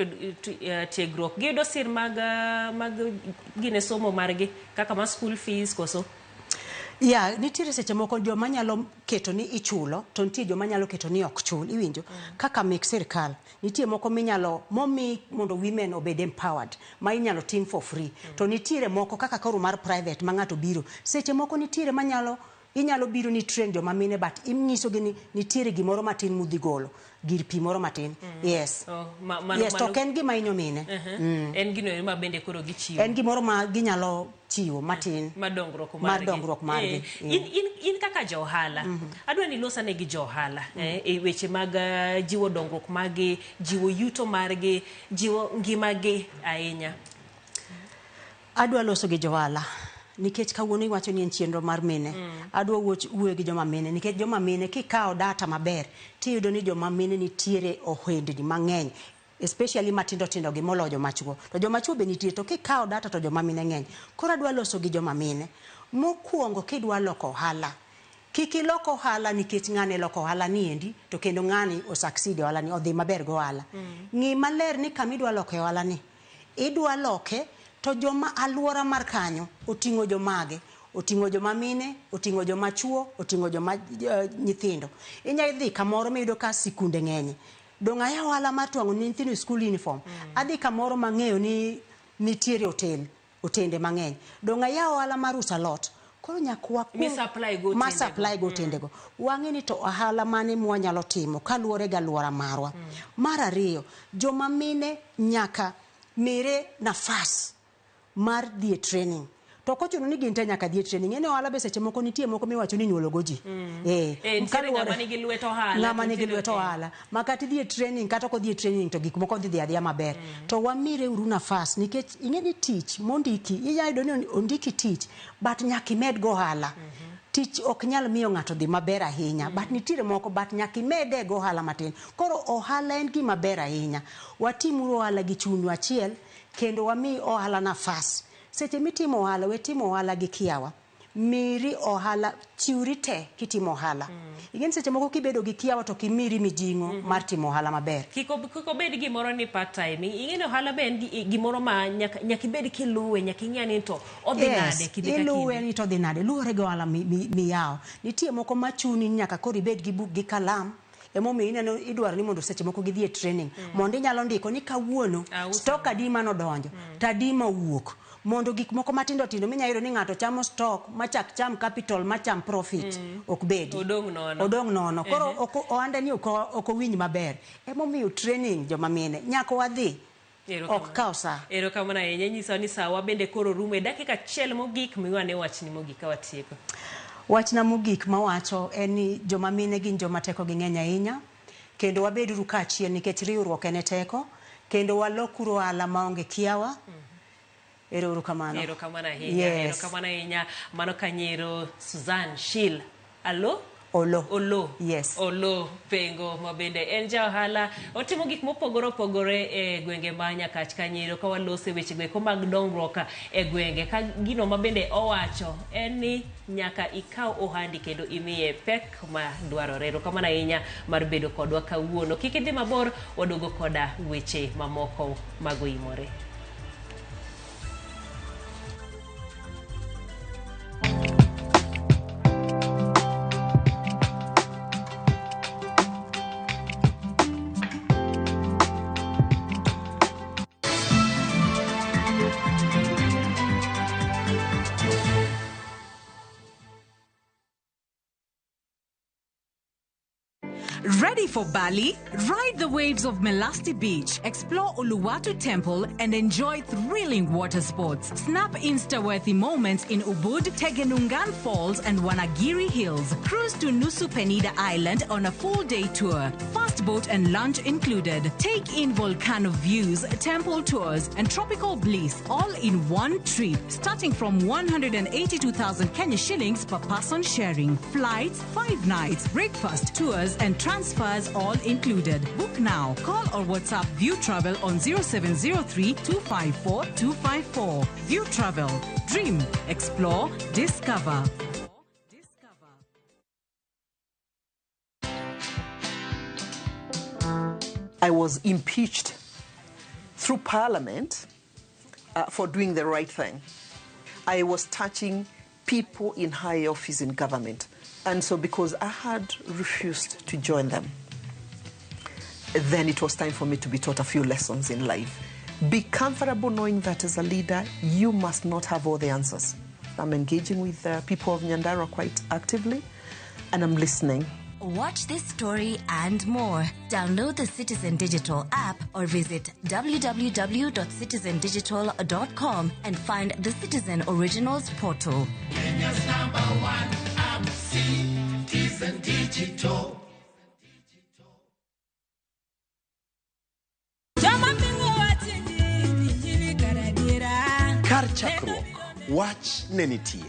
tiegruok giyudo sir mag mag gine somo margi kaka ma school fees koso? Ya, nitiere seche moko joma nyalo keto ni ichulo to nitie joma nyalo keto ni ok chul iwinjo kaka mek sirkal nitie moko minyalo momi mondo women obed empowered ma inyalo tim for free to nitiere moko kaka koro mar private ma ng'ato biro seche moko nitiere manyalo inyalo biro ni train joma mine but inyisogi ni nitiere gimoro matin mudhi golo gir pi moro matin yes Oh, mano, yes to ok en gima hinyo mine En gino ma bende koro gichiwo. En gimoro ma ginyalo chiwo matin mar dongruok mar margi. dongruok margi. In kaka ja ohala adwa ni ilosane gi jo ohala e weche mag jiwo dongruok margi, jiwo yuto margi, jiwo ngimagi ahinya. Adwa loso gi johala nikech kawuono iwacho ni en chenro mar mine. Adwa wuoyo gi joma mine nikech joma mine kikawo data maber tiyudo ni joma mine nitiere ohendni mang'eny especially matindo tindo gi moloyo joma chuo. To joma chuo be nitie to kikawo data to joma mine ng'eny. Koro adwa loso gi joma mine. Mokwongo kidwa loko ohala, kik ilok ohala nikech ng'ane loko ohala ni endi to kendo ng'ani o succeed e ohala ni odhi maber go ohala. Ng'i maler ni kama idwa loko e ohala ni idwa loke to joma aluora mar kanyo oting'o jomage oting'o joma mine oting'o joma chuo oting'o joma nyithindo. Inyalo dhi kamoro miyudo ka sikunde ng'enye dong' ayawo ohala mar twang'o ne nyithindo school uniform adhi kamoro mang'eyo ni nitiere hotel otende mang'eny dong' ayawo ohala mar uso alot koro nyaka wakwong Mi supply go ma otende go. supply go otende go wang'e ni to ohala mane mwanyalo timo kaluwore gi aluora marwa. Mar ariyo joma mine nyaka mire nafas mar dhi e training. To ok ochuno ni gin te nyaka dhi e training. Ing'e ni ohala be seche moko nitie moko miwacho ni inyuolo go ji. Eh, nitiere ng'ama nigi lwet ohala. Ng'ama nigi lwet ohala. Ma kata idhi e training kata ok odhi e training to gik moko dhi dhi adhiya maber. To wamire uru nafas nikech ing'e ni tich mondiki, inya yudo ni ondiki tich but nyaka imed go ohala. Tich ok nyal miyo ng'ato dhi maber ahinya, but nitiere moko but nyaka imede go ohala matin. Koro ohala en gima ber ahinya. Watimuru ohala gi chunywa achiel kendo wami ohala nafas. Seche mitimo ohala, we timo ohala gi kiawa. Miri ohala, chiwri te kitimo ohala. Ing'e ni seche moko kibedo gi kiawa to ok imiri mijing'o mar timo ohala maber. Kik obed gimoro ni part time. Ing'e ni ohala be en gimoro ma nyaka ibed kiluwe, nyaka ing'e ni to odhi nade kinde ka kinde. Iluwe ni to odhi nade, luwore gi ohala miyawo. Nitie moko machuni ni nyaka koro ibed gi buk gi kalam. Emomiyo ineno idwaro ni mondo seche moko gidhi e training. Mondo inyalo ndiko ni kawuono stock adi manodonjo, to adi mowuok. Mondo gik moko matindo tindo minyalo yudo ni ng'ato chamo stock machak cham capital macham profit ok bedi. Odong' nono. Odong' nono. Koro ohande ni ok owinj maber. Emomiyo training joma mine nyaka wadhi. Ok kaw sa. Erokamano ahinya. Nyiso ni sawa bende koro rumo e dakika achiel mogik miwane wachni mogik ka watieko. Wachna mogik mawacho en ni joma mine gin joma tekogi ng'eny ahinya, kendo wabeduru kaachiel nikech riwruok en e teko, kendo walokuru ohala maonge kiawa. Ero uru kamano. Erokamano ahinya. Yes. Erokamano ahinya. Mano kanyero Suzanne Shil. Alo? Olo. Olo. Yes. Olo Pengo ma bende en ja ohala, otimo gik mopogore opogore e gwenge ma Nyakach Kanyero ka walose weche go eko mag dongruok e gwenge. Ka gino ma bende owacho en ni nyaka ikaw ohandi kendo imiye pek ma dwarore. Erokamano ahinya mar bedo kodwa kawuono. Kik idhi mabor, waduogo koda weche mamoko magoimore. Ready for Bali? Ride the waves of Melasti Beach, explore Uluwatu Temple, and enjoy thrilling water sports. Snap Insta-worthy moments in Ubud, Tegenungan Falls, and Wanagiri Hills. Cruise to Nusa Penida Island on a full-day tour. Fast boat and lunch included. Take in volcano views, temple tours, and tropical bliss all in one trip, starting from 182,000 Kenya shillings per person sharing. Flights, 5 nights, breakfast, tours, and transfers all included. Book now. Call or WhatsApp View Travel on 0703 254 254. View Travel. Dream, explore, discover. I was impeached through Parliament for doing the right thing. I was touching people in high office in government. And so because I had refused to join them, then it was time for me to be taught a few lessons in life. Be comfortable knowing that as a leader, you must not have all the answers. I'm engaging with the people of Nyandarua quite actively, and I'm listening. Watch this story and more. Download the Citizen Digital app or visit www.citizendigital.com and find the Citizen Originals portal. Kenya's #1 app, Citizen Digital. Kar chakruok, wach ne nitie.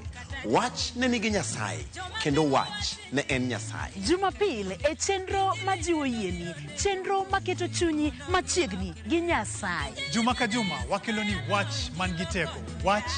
Wach ne nigi Nyasaye, kendo wach ne en Nyasaye. Jumapil e chenro majiwo yieni, chenro maketo chunyi machiegni gi Nyasaye. Juma ka juma wakelo ni wach man gi teko, wach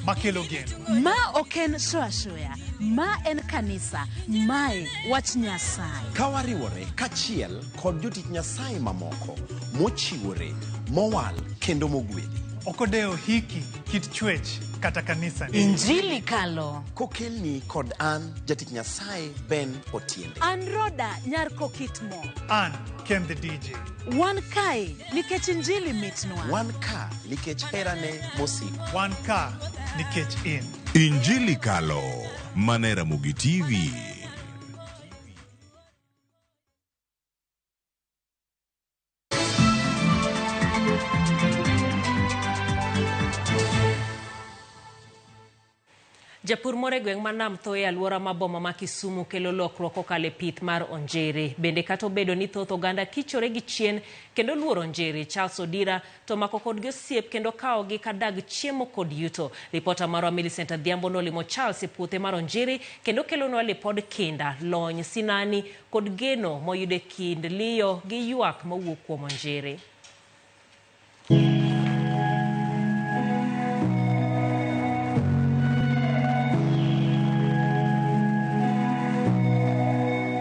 makelo geno. Ma ok en shoya shoya, ma en kanisa, mae wach Nyasaye. Ka wariwore kachiel kod jotich Nyasaye mamoko mochiwore, mowal kendo mogwedhi. Ok odewo hiki, kit chwech kata kanisa. Injili kalo. Kokelni kod an jatich Nyasaye Ben Otiende. An Roda nyar Kokitmo. An Ken the DJ. Wan kae nikech Injili mitnwa. Wan ka nikech herane mosiko. Wan ka nikech in. Injili kalo. Mana e Ramogi TV. Japur moro e gweng' ma Nam Tho e alwora ma boma ma Kisumu kelo lokruok kokalo e pith mar onjiri. Bende kata obedo ni thoth oganda kichore gi chien kendo luoro onjiri, Charles Odira to mako kodgi osiep kendo kawogi ka dag chiemo kod yuto. Ripota marwa Millicent Adhiambo nolimo Charles e puothe mar onjiri kendo kelonwa lipod kinda, lony, sinani kod geno moyudo e kind liyo gi ywak mowuok kuom onjiri.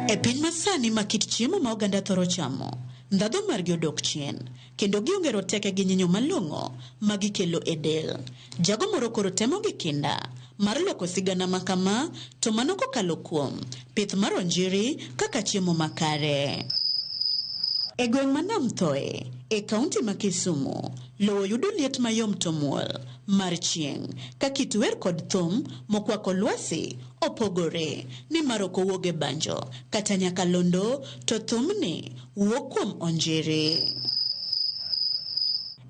E piny masani ma kit chiemo ma oganda thoro chamo, ndhadhu margi odok chien, kendo gionge roteke gi nyinyo malong'o ma gikelo e del. Jago moro koro temo gi kinda mar loko sigana ma kama, to mano kokalo kuom pith mar onjiri kaka chiemo makare. E gweng' ma Nam Thoe, e kaunti ma Kisumu, lowo yudo liet mayom to muol mar chieng' ka kit wer kod thum mokwako lwasi opogore nimar ok owuog e banjo kata nyakalondo to thumni wuok kuom onjiri.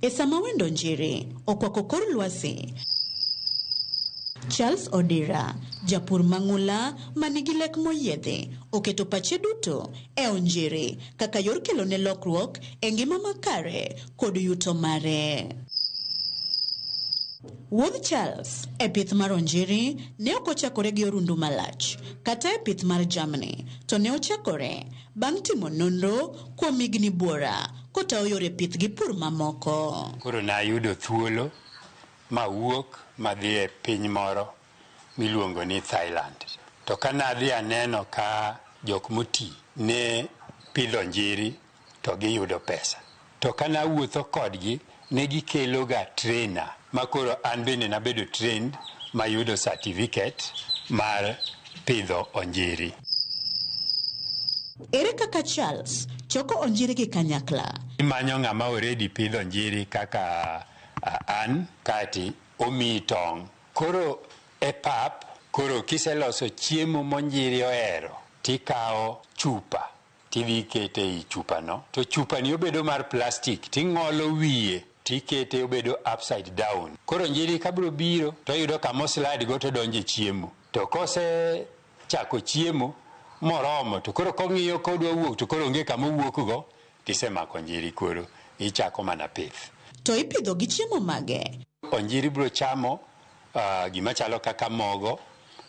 E sama wend onjiri okwako kor lwasi, Charles Odira, japur mang'ula ma nigi lek moyiedhi, oketo pache duto e onjiri kaka yor kelone lokruok e ngima makare kod yuto mare. Wuodh Charles e pith mar onjiri ne ok ochakore gi orundu malach kata e pith mar jamni, to ne ochakore bang' timo nonro kuom higni buora kotayo yore pith gi pur mamoko. Koro nayudo thuolo mawuok madhi e piny moro miluongo ni Thailand. To ka nadhi aneno ka jok moti ne pidho njiri to giyudo pesa. To ka nawuotho kodgi ne gikelo ga trainer ma koro an bende nabedo trained mayudo certificate mar pidho onjiri. Ere kaka Charles choko onjiri gi kanyakla? Imanyo ng'ama already pidho onjiri kaka an kati omiyi tong'. Koro e pap, koro kiseloso chiemo monjiri ohero, tikawo chupa tidhi ikete ei chupano. To chupani obedo mar plastic, ting'olo wiye tikete obedo upside down. Koro onjiri ka biro biro toyudo kama oslide go todonjo e chiemo. To kosechako chiemo moromo to koro kong'iyo kodwa wuok to koro onge kama owuok go, tisemako onjiri koro ichako mana pith. To ipidho gi chiemo mage? Onjiri biro chamo gima chalo kaka mogo,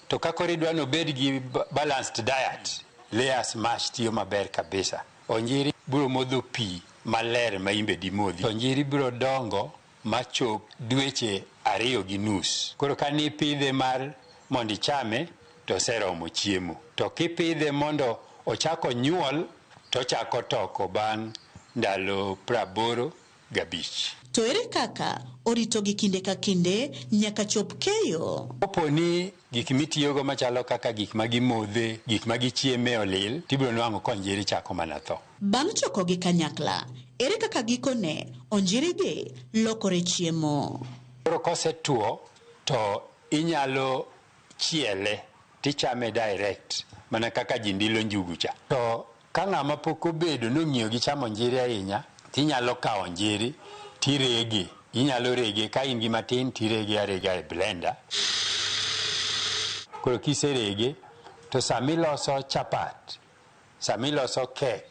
to ka koro idwa ni obed gi balanced diet, layers mash tiyo maber kabisa. Onjiri biro modho pi maler ma imbe dimodhi. Onjiri biro dongo machop dweche 2.5. Koro ka nipidhe mar mondo ichame to oseromo chiemo. To kipidhe mondo ochak onyuol to ochako toko bang' ndalo 85. To ere kaka oritogi kinde ka kinde nyaka chop keyo? Kapo ni gik mitiyogo machalo kaka gik ma gimodhe, gik ma gichieme olil, tibiro nwang'o ka onjiri chako mana tho. Bang' chokogi kanyakla, ere kaka gikone onjirigi lokore chiemo? Koro kosetuo to inyalo chiele tichame direct mana kaka ji ndilo njugu cha. To ka ng'ama pok obedo nong'iyo gi chamo onjiri ahinya, tinyalo kawo onjiri tirege. Inyalo rege ka in gi matin tirege arega e blender. Koro kiserege to samiloso chapat, samiloso kek,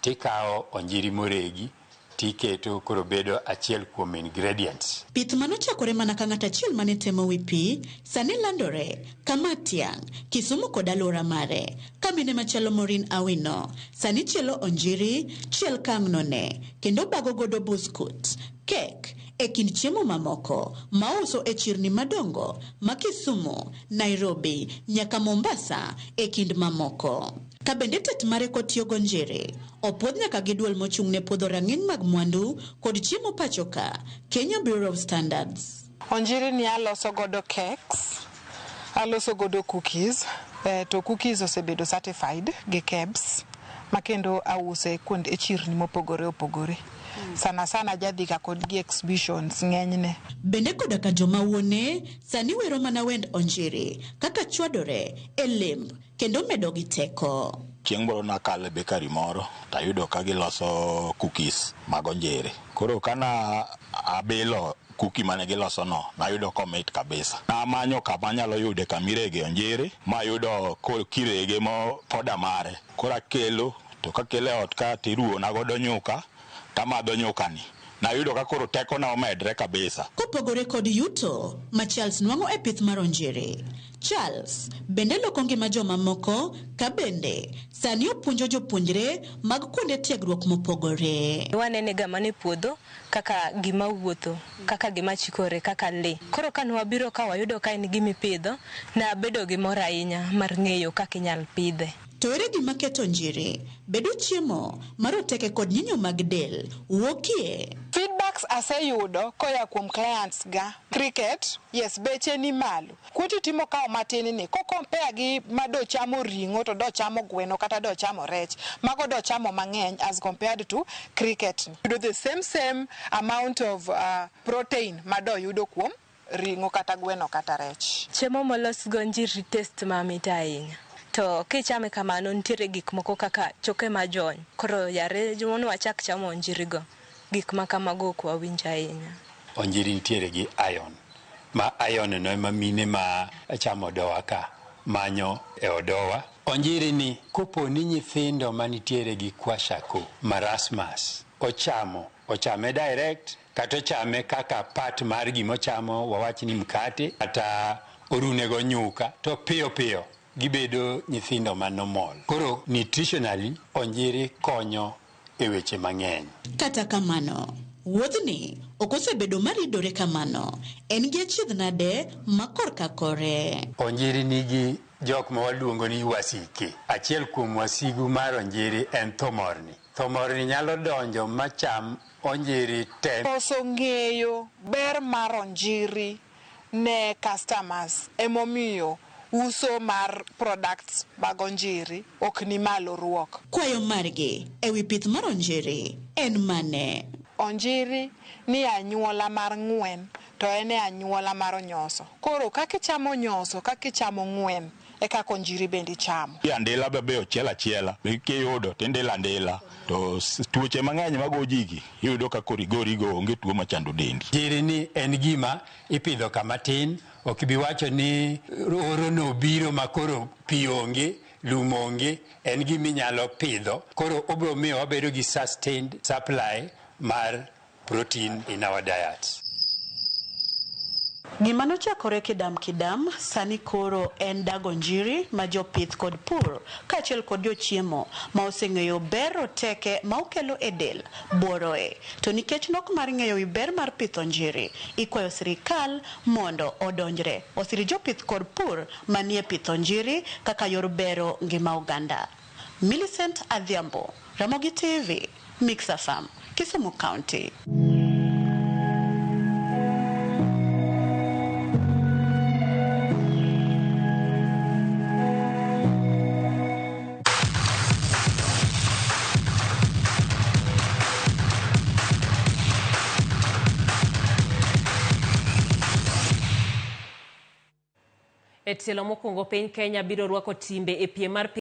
tikawo onjiri moregi tiketo koro bedo achiel kuom ingredients. Pith manochakore mana ka ng'at achiel mane temo wi pi, sani landore kama tiang', Kisumu kod alwora mare. Ka mine machalo Maureen Awino sani chielo onjiri, chiel kang'none, kendo bago godo buskut, kek, e kind chiemo mamoko ma ouso e chirni madongo ma Kisumu, Nairobi, nyaka Mombasa e kind mamoko. Ka bende tet mare kotiyo gonjiri, opuodh nyaka gi duol mochung' ne puodho rang'iny mag mwandu kod chiemo pacho ka, Kenya Bureau of Standards. Onjiri ni aloso godo cakes, aloso godo cookies, to cookies osebedo certified gi KEBS, ma kendo ause kuond e chirni mopogore opogore. Sana sana jadhi ga kod gi exhibitions ng'enyne. Bende koda ka joma wuone sani wero mana wend onjiri kaka chwadore e lemb kendo medo gi teko. Chieng' moro nakalo e bakery moro tayudo ka giloso cookies mag onjiri. Koro kana abilo Kuki mane giloso no nayudo komit kabisa. Namanyo kama anyalo yude kamirege onjiri mayudo kirege mo poda mare. Koro akelo to kakelo e ot ka tiruwona godo nyuka tamadho nyukani. Nayudo ka koro tekona omedre kabisa. Kopogore kod yuto ma Charles nwang'o e pith mar onjiri, Charles bende loko ngima jomamoko ka bende sani opuonjo jopuonjre mag kuonde tiegruok mopogore. Wanene ga mana e puodho kaka gima wuotho, kaka gima chikore, kaka lee. Koro ka nwabiro ka wayudo ka en gima ipidho, nabedo gi mor ahinya mar ng'eyo kaka inyal pidhe. To ere gima keto onjiri bedo chiemo maroteke kod nyinyo mag del wuokie? Feedbacks aseyudo koya kuom clients ga. Cricket, yes, beche ni malo. Quantity mokawo matin ni, ko compare gi ma do chamo ring'o to do chamo gweno kata do chamo rech, mago do chamo mang'eny as compared to cricket. Yudo the same amount of protein ma do yudo kuom ring'o kata gweno kata rech. Chiemo molos go onjiri taste mamit ahinya. To kichame kamano nitiere gik moko kaka choke majony. Koro yare wachak chamo onjirigo. Gik ma kamago ok wawinj ahinya. Onjiri nitiere gi iron. Ma iron no ema mine ma chamo odowa ka manyo e odowa. Onjiri ni kopo ni nyithindo manitiere gi kwashiorkor, marasmus, ochamo, ochame direct kata ochame kaka part mar gimochamo, wawach ni mkate kata orunego nyuka, to piyo piyo gibedo nyithindo ma normal. Koro nutritionally onjiri konyo e weche mang'eny. Kata kamano, wuodhni ok osebedo maridore kamano. En gi achiedh nade ma korka kore. Onjiri nigi jok ma waluongo ni wasike. Achiel kuom wasigu mar onjiri en thomorni. Thomorni nyalo donjo macham onjiri te. Koso ng'eyo ber mar onjiri ne customers emomiyo uso mar products mag onjiri ok ni malo ruok. Kwayo margi ewi pith mar onjiri en mane? Onjiri ni anyuola mar ng'wen to en e anyuola mar onyoso. Koro kaka ichamo onyoso, kaka ichamo ng'wen, e kaka onjiri bende ichamo. Andila be ochiel achiela, kiyudo tindilo andila to tuoche mang'eny mago jigi iyudo ka koro igorigo onge tuo machando dendi. Onjiri ni en gima ipidho kama tin, ok bi wacho ni oro no biro ma koro pi onge, lum onge, en gima inyalo pidho. Koro obiro miyo wabedo gi sustained supply mar protein in our diet. Gima nochakore kidam kidam, sani koro en dago onjiri ma jopith kod pur kaachiel kod jochiemo ma oseng'eyo ber roteke ma okelo e del buoroe. To nikech nok mar ng'eyo wi ber mar pith onjiri, ikwayo sirikal mondo odonjre osir jopith kod pur manie pith onjiri kaka yor bero ngima oganda. Millicent Adhiambo, Ramogi TV, Mixer Farm, Kisumu County. E tielo mokwongo piny Kenya biro rwako timbe e piem mar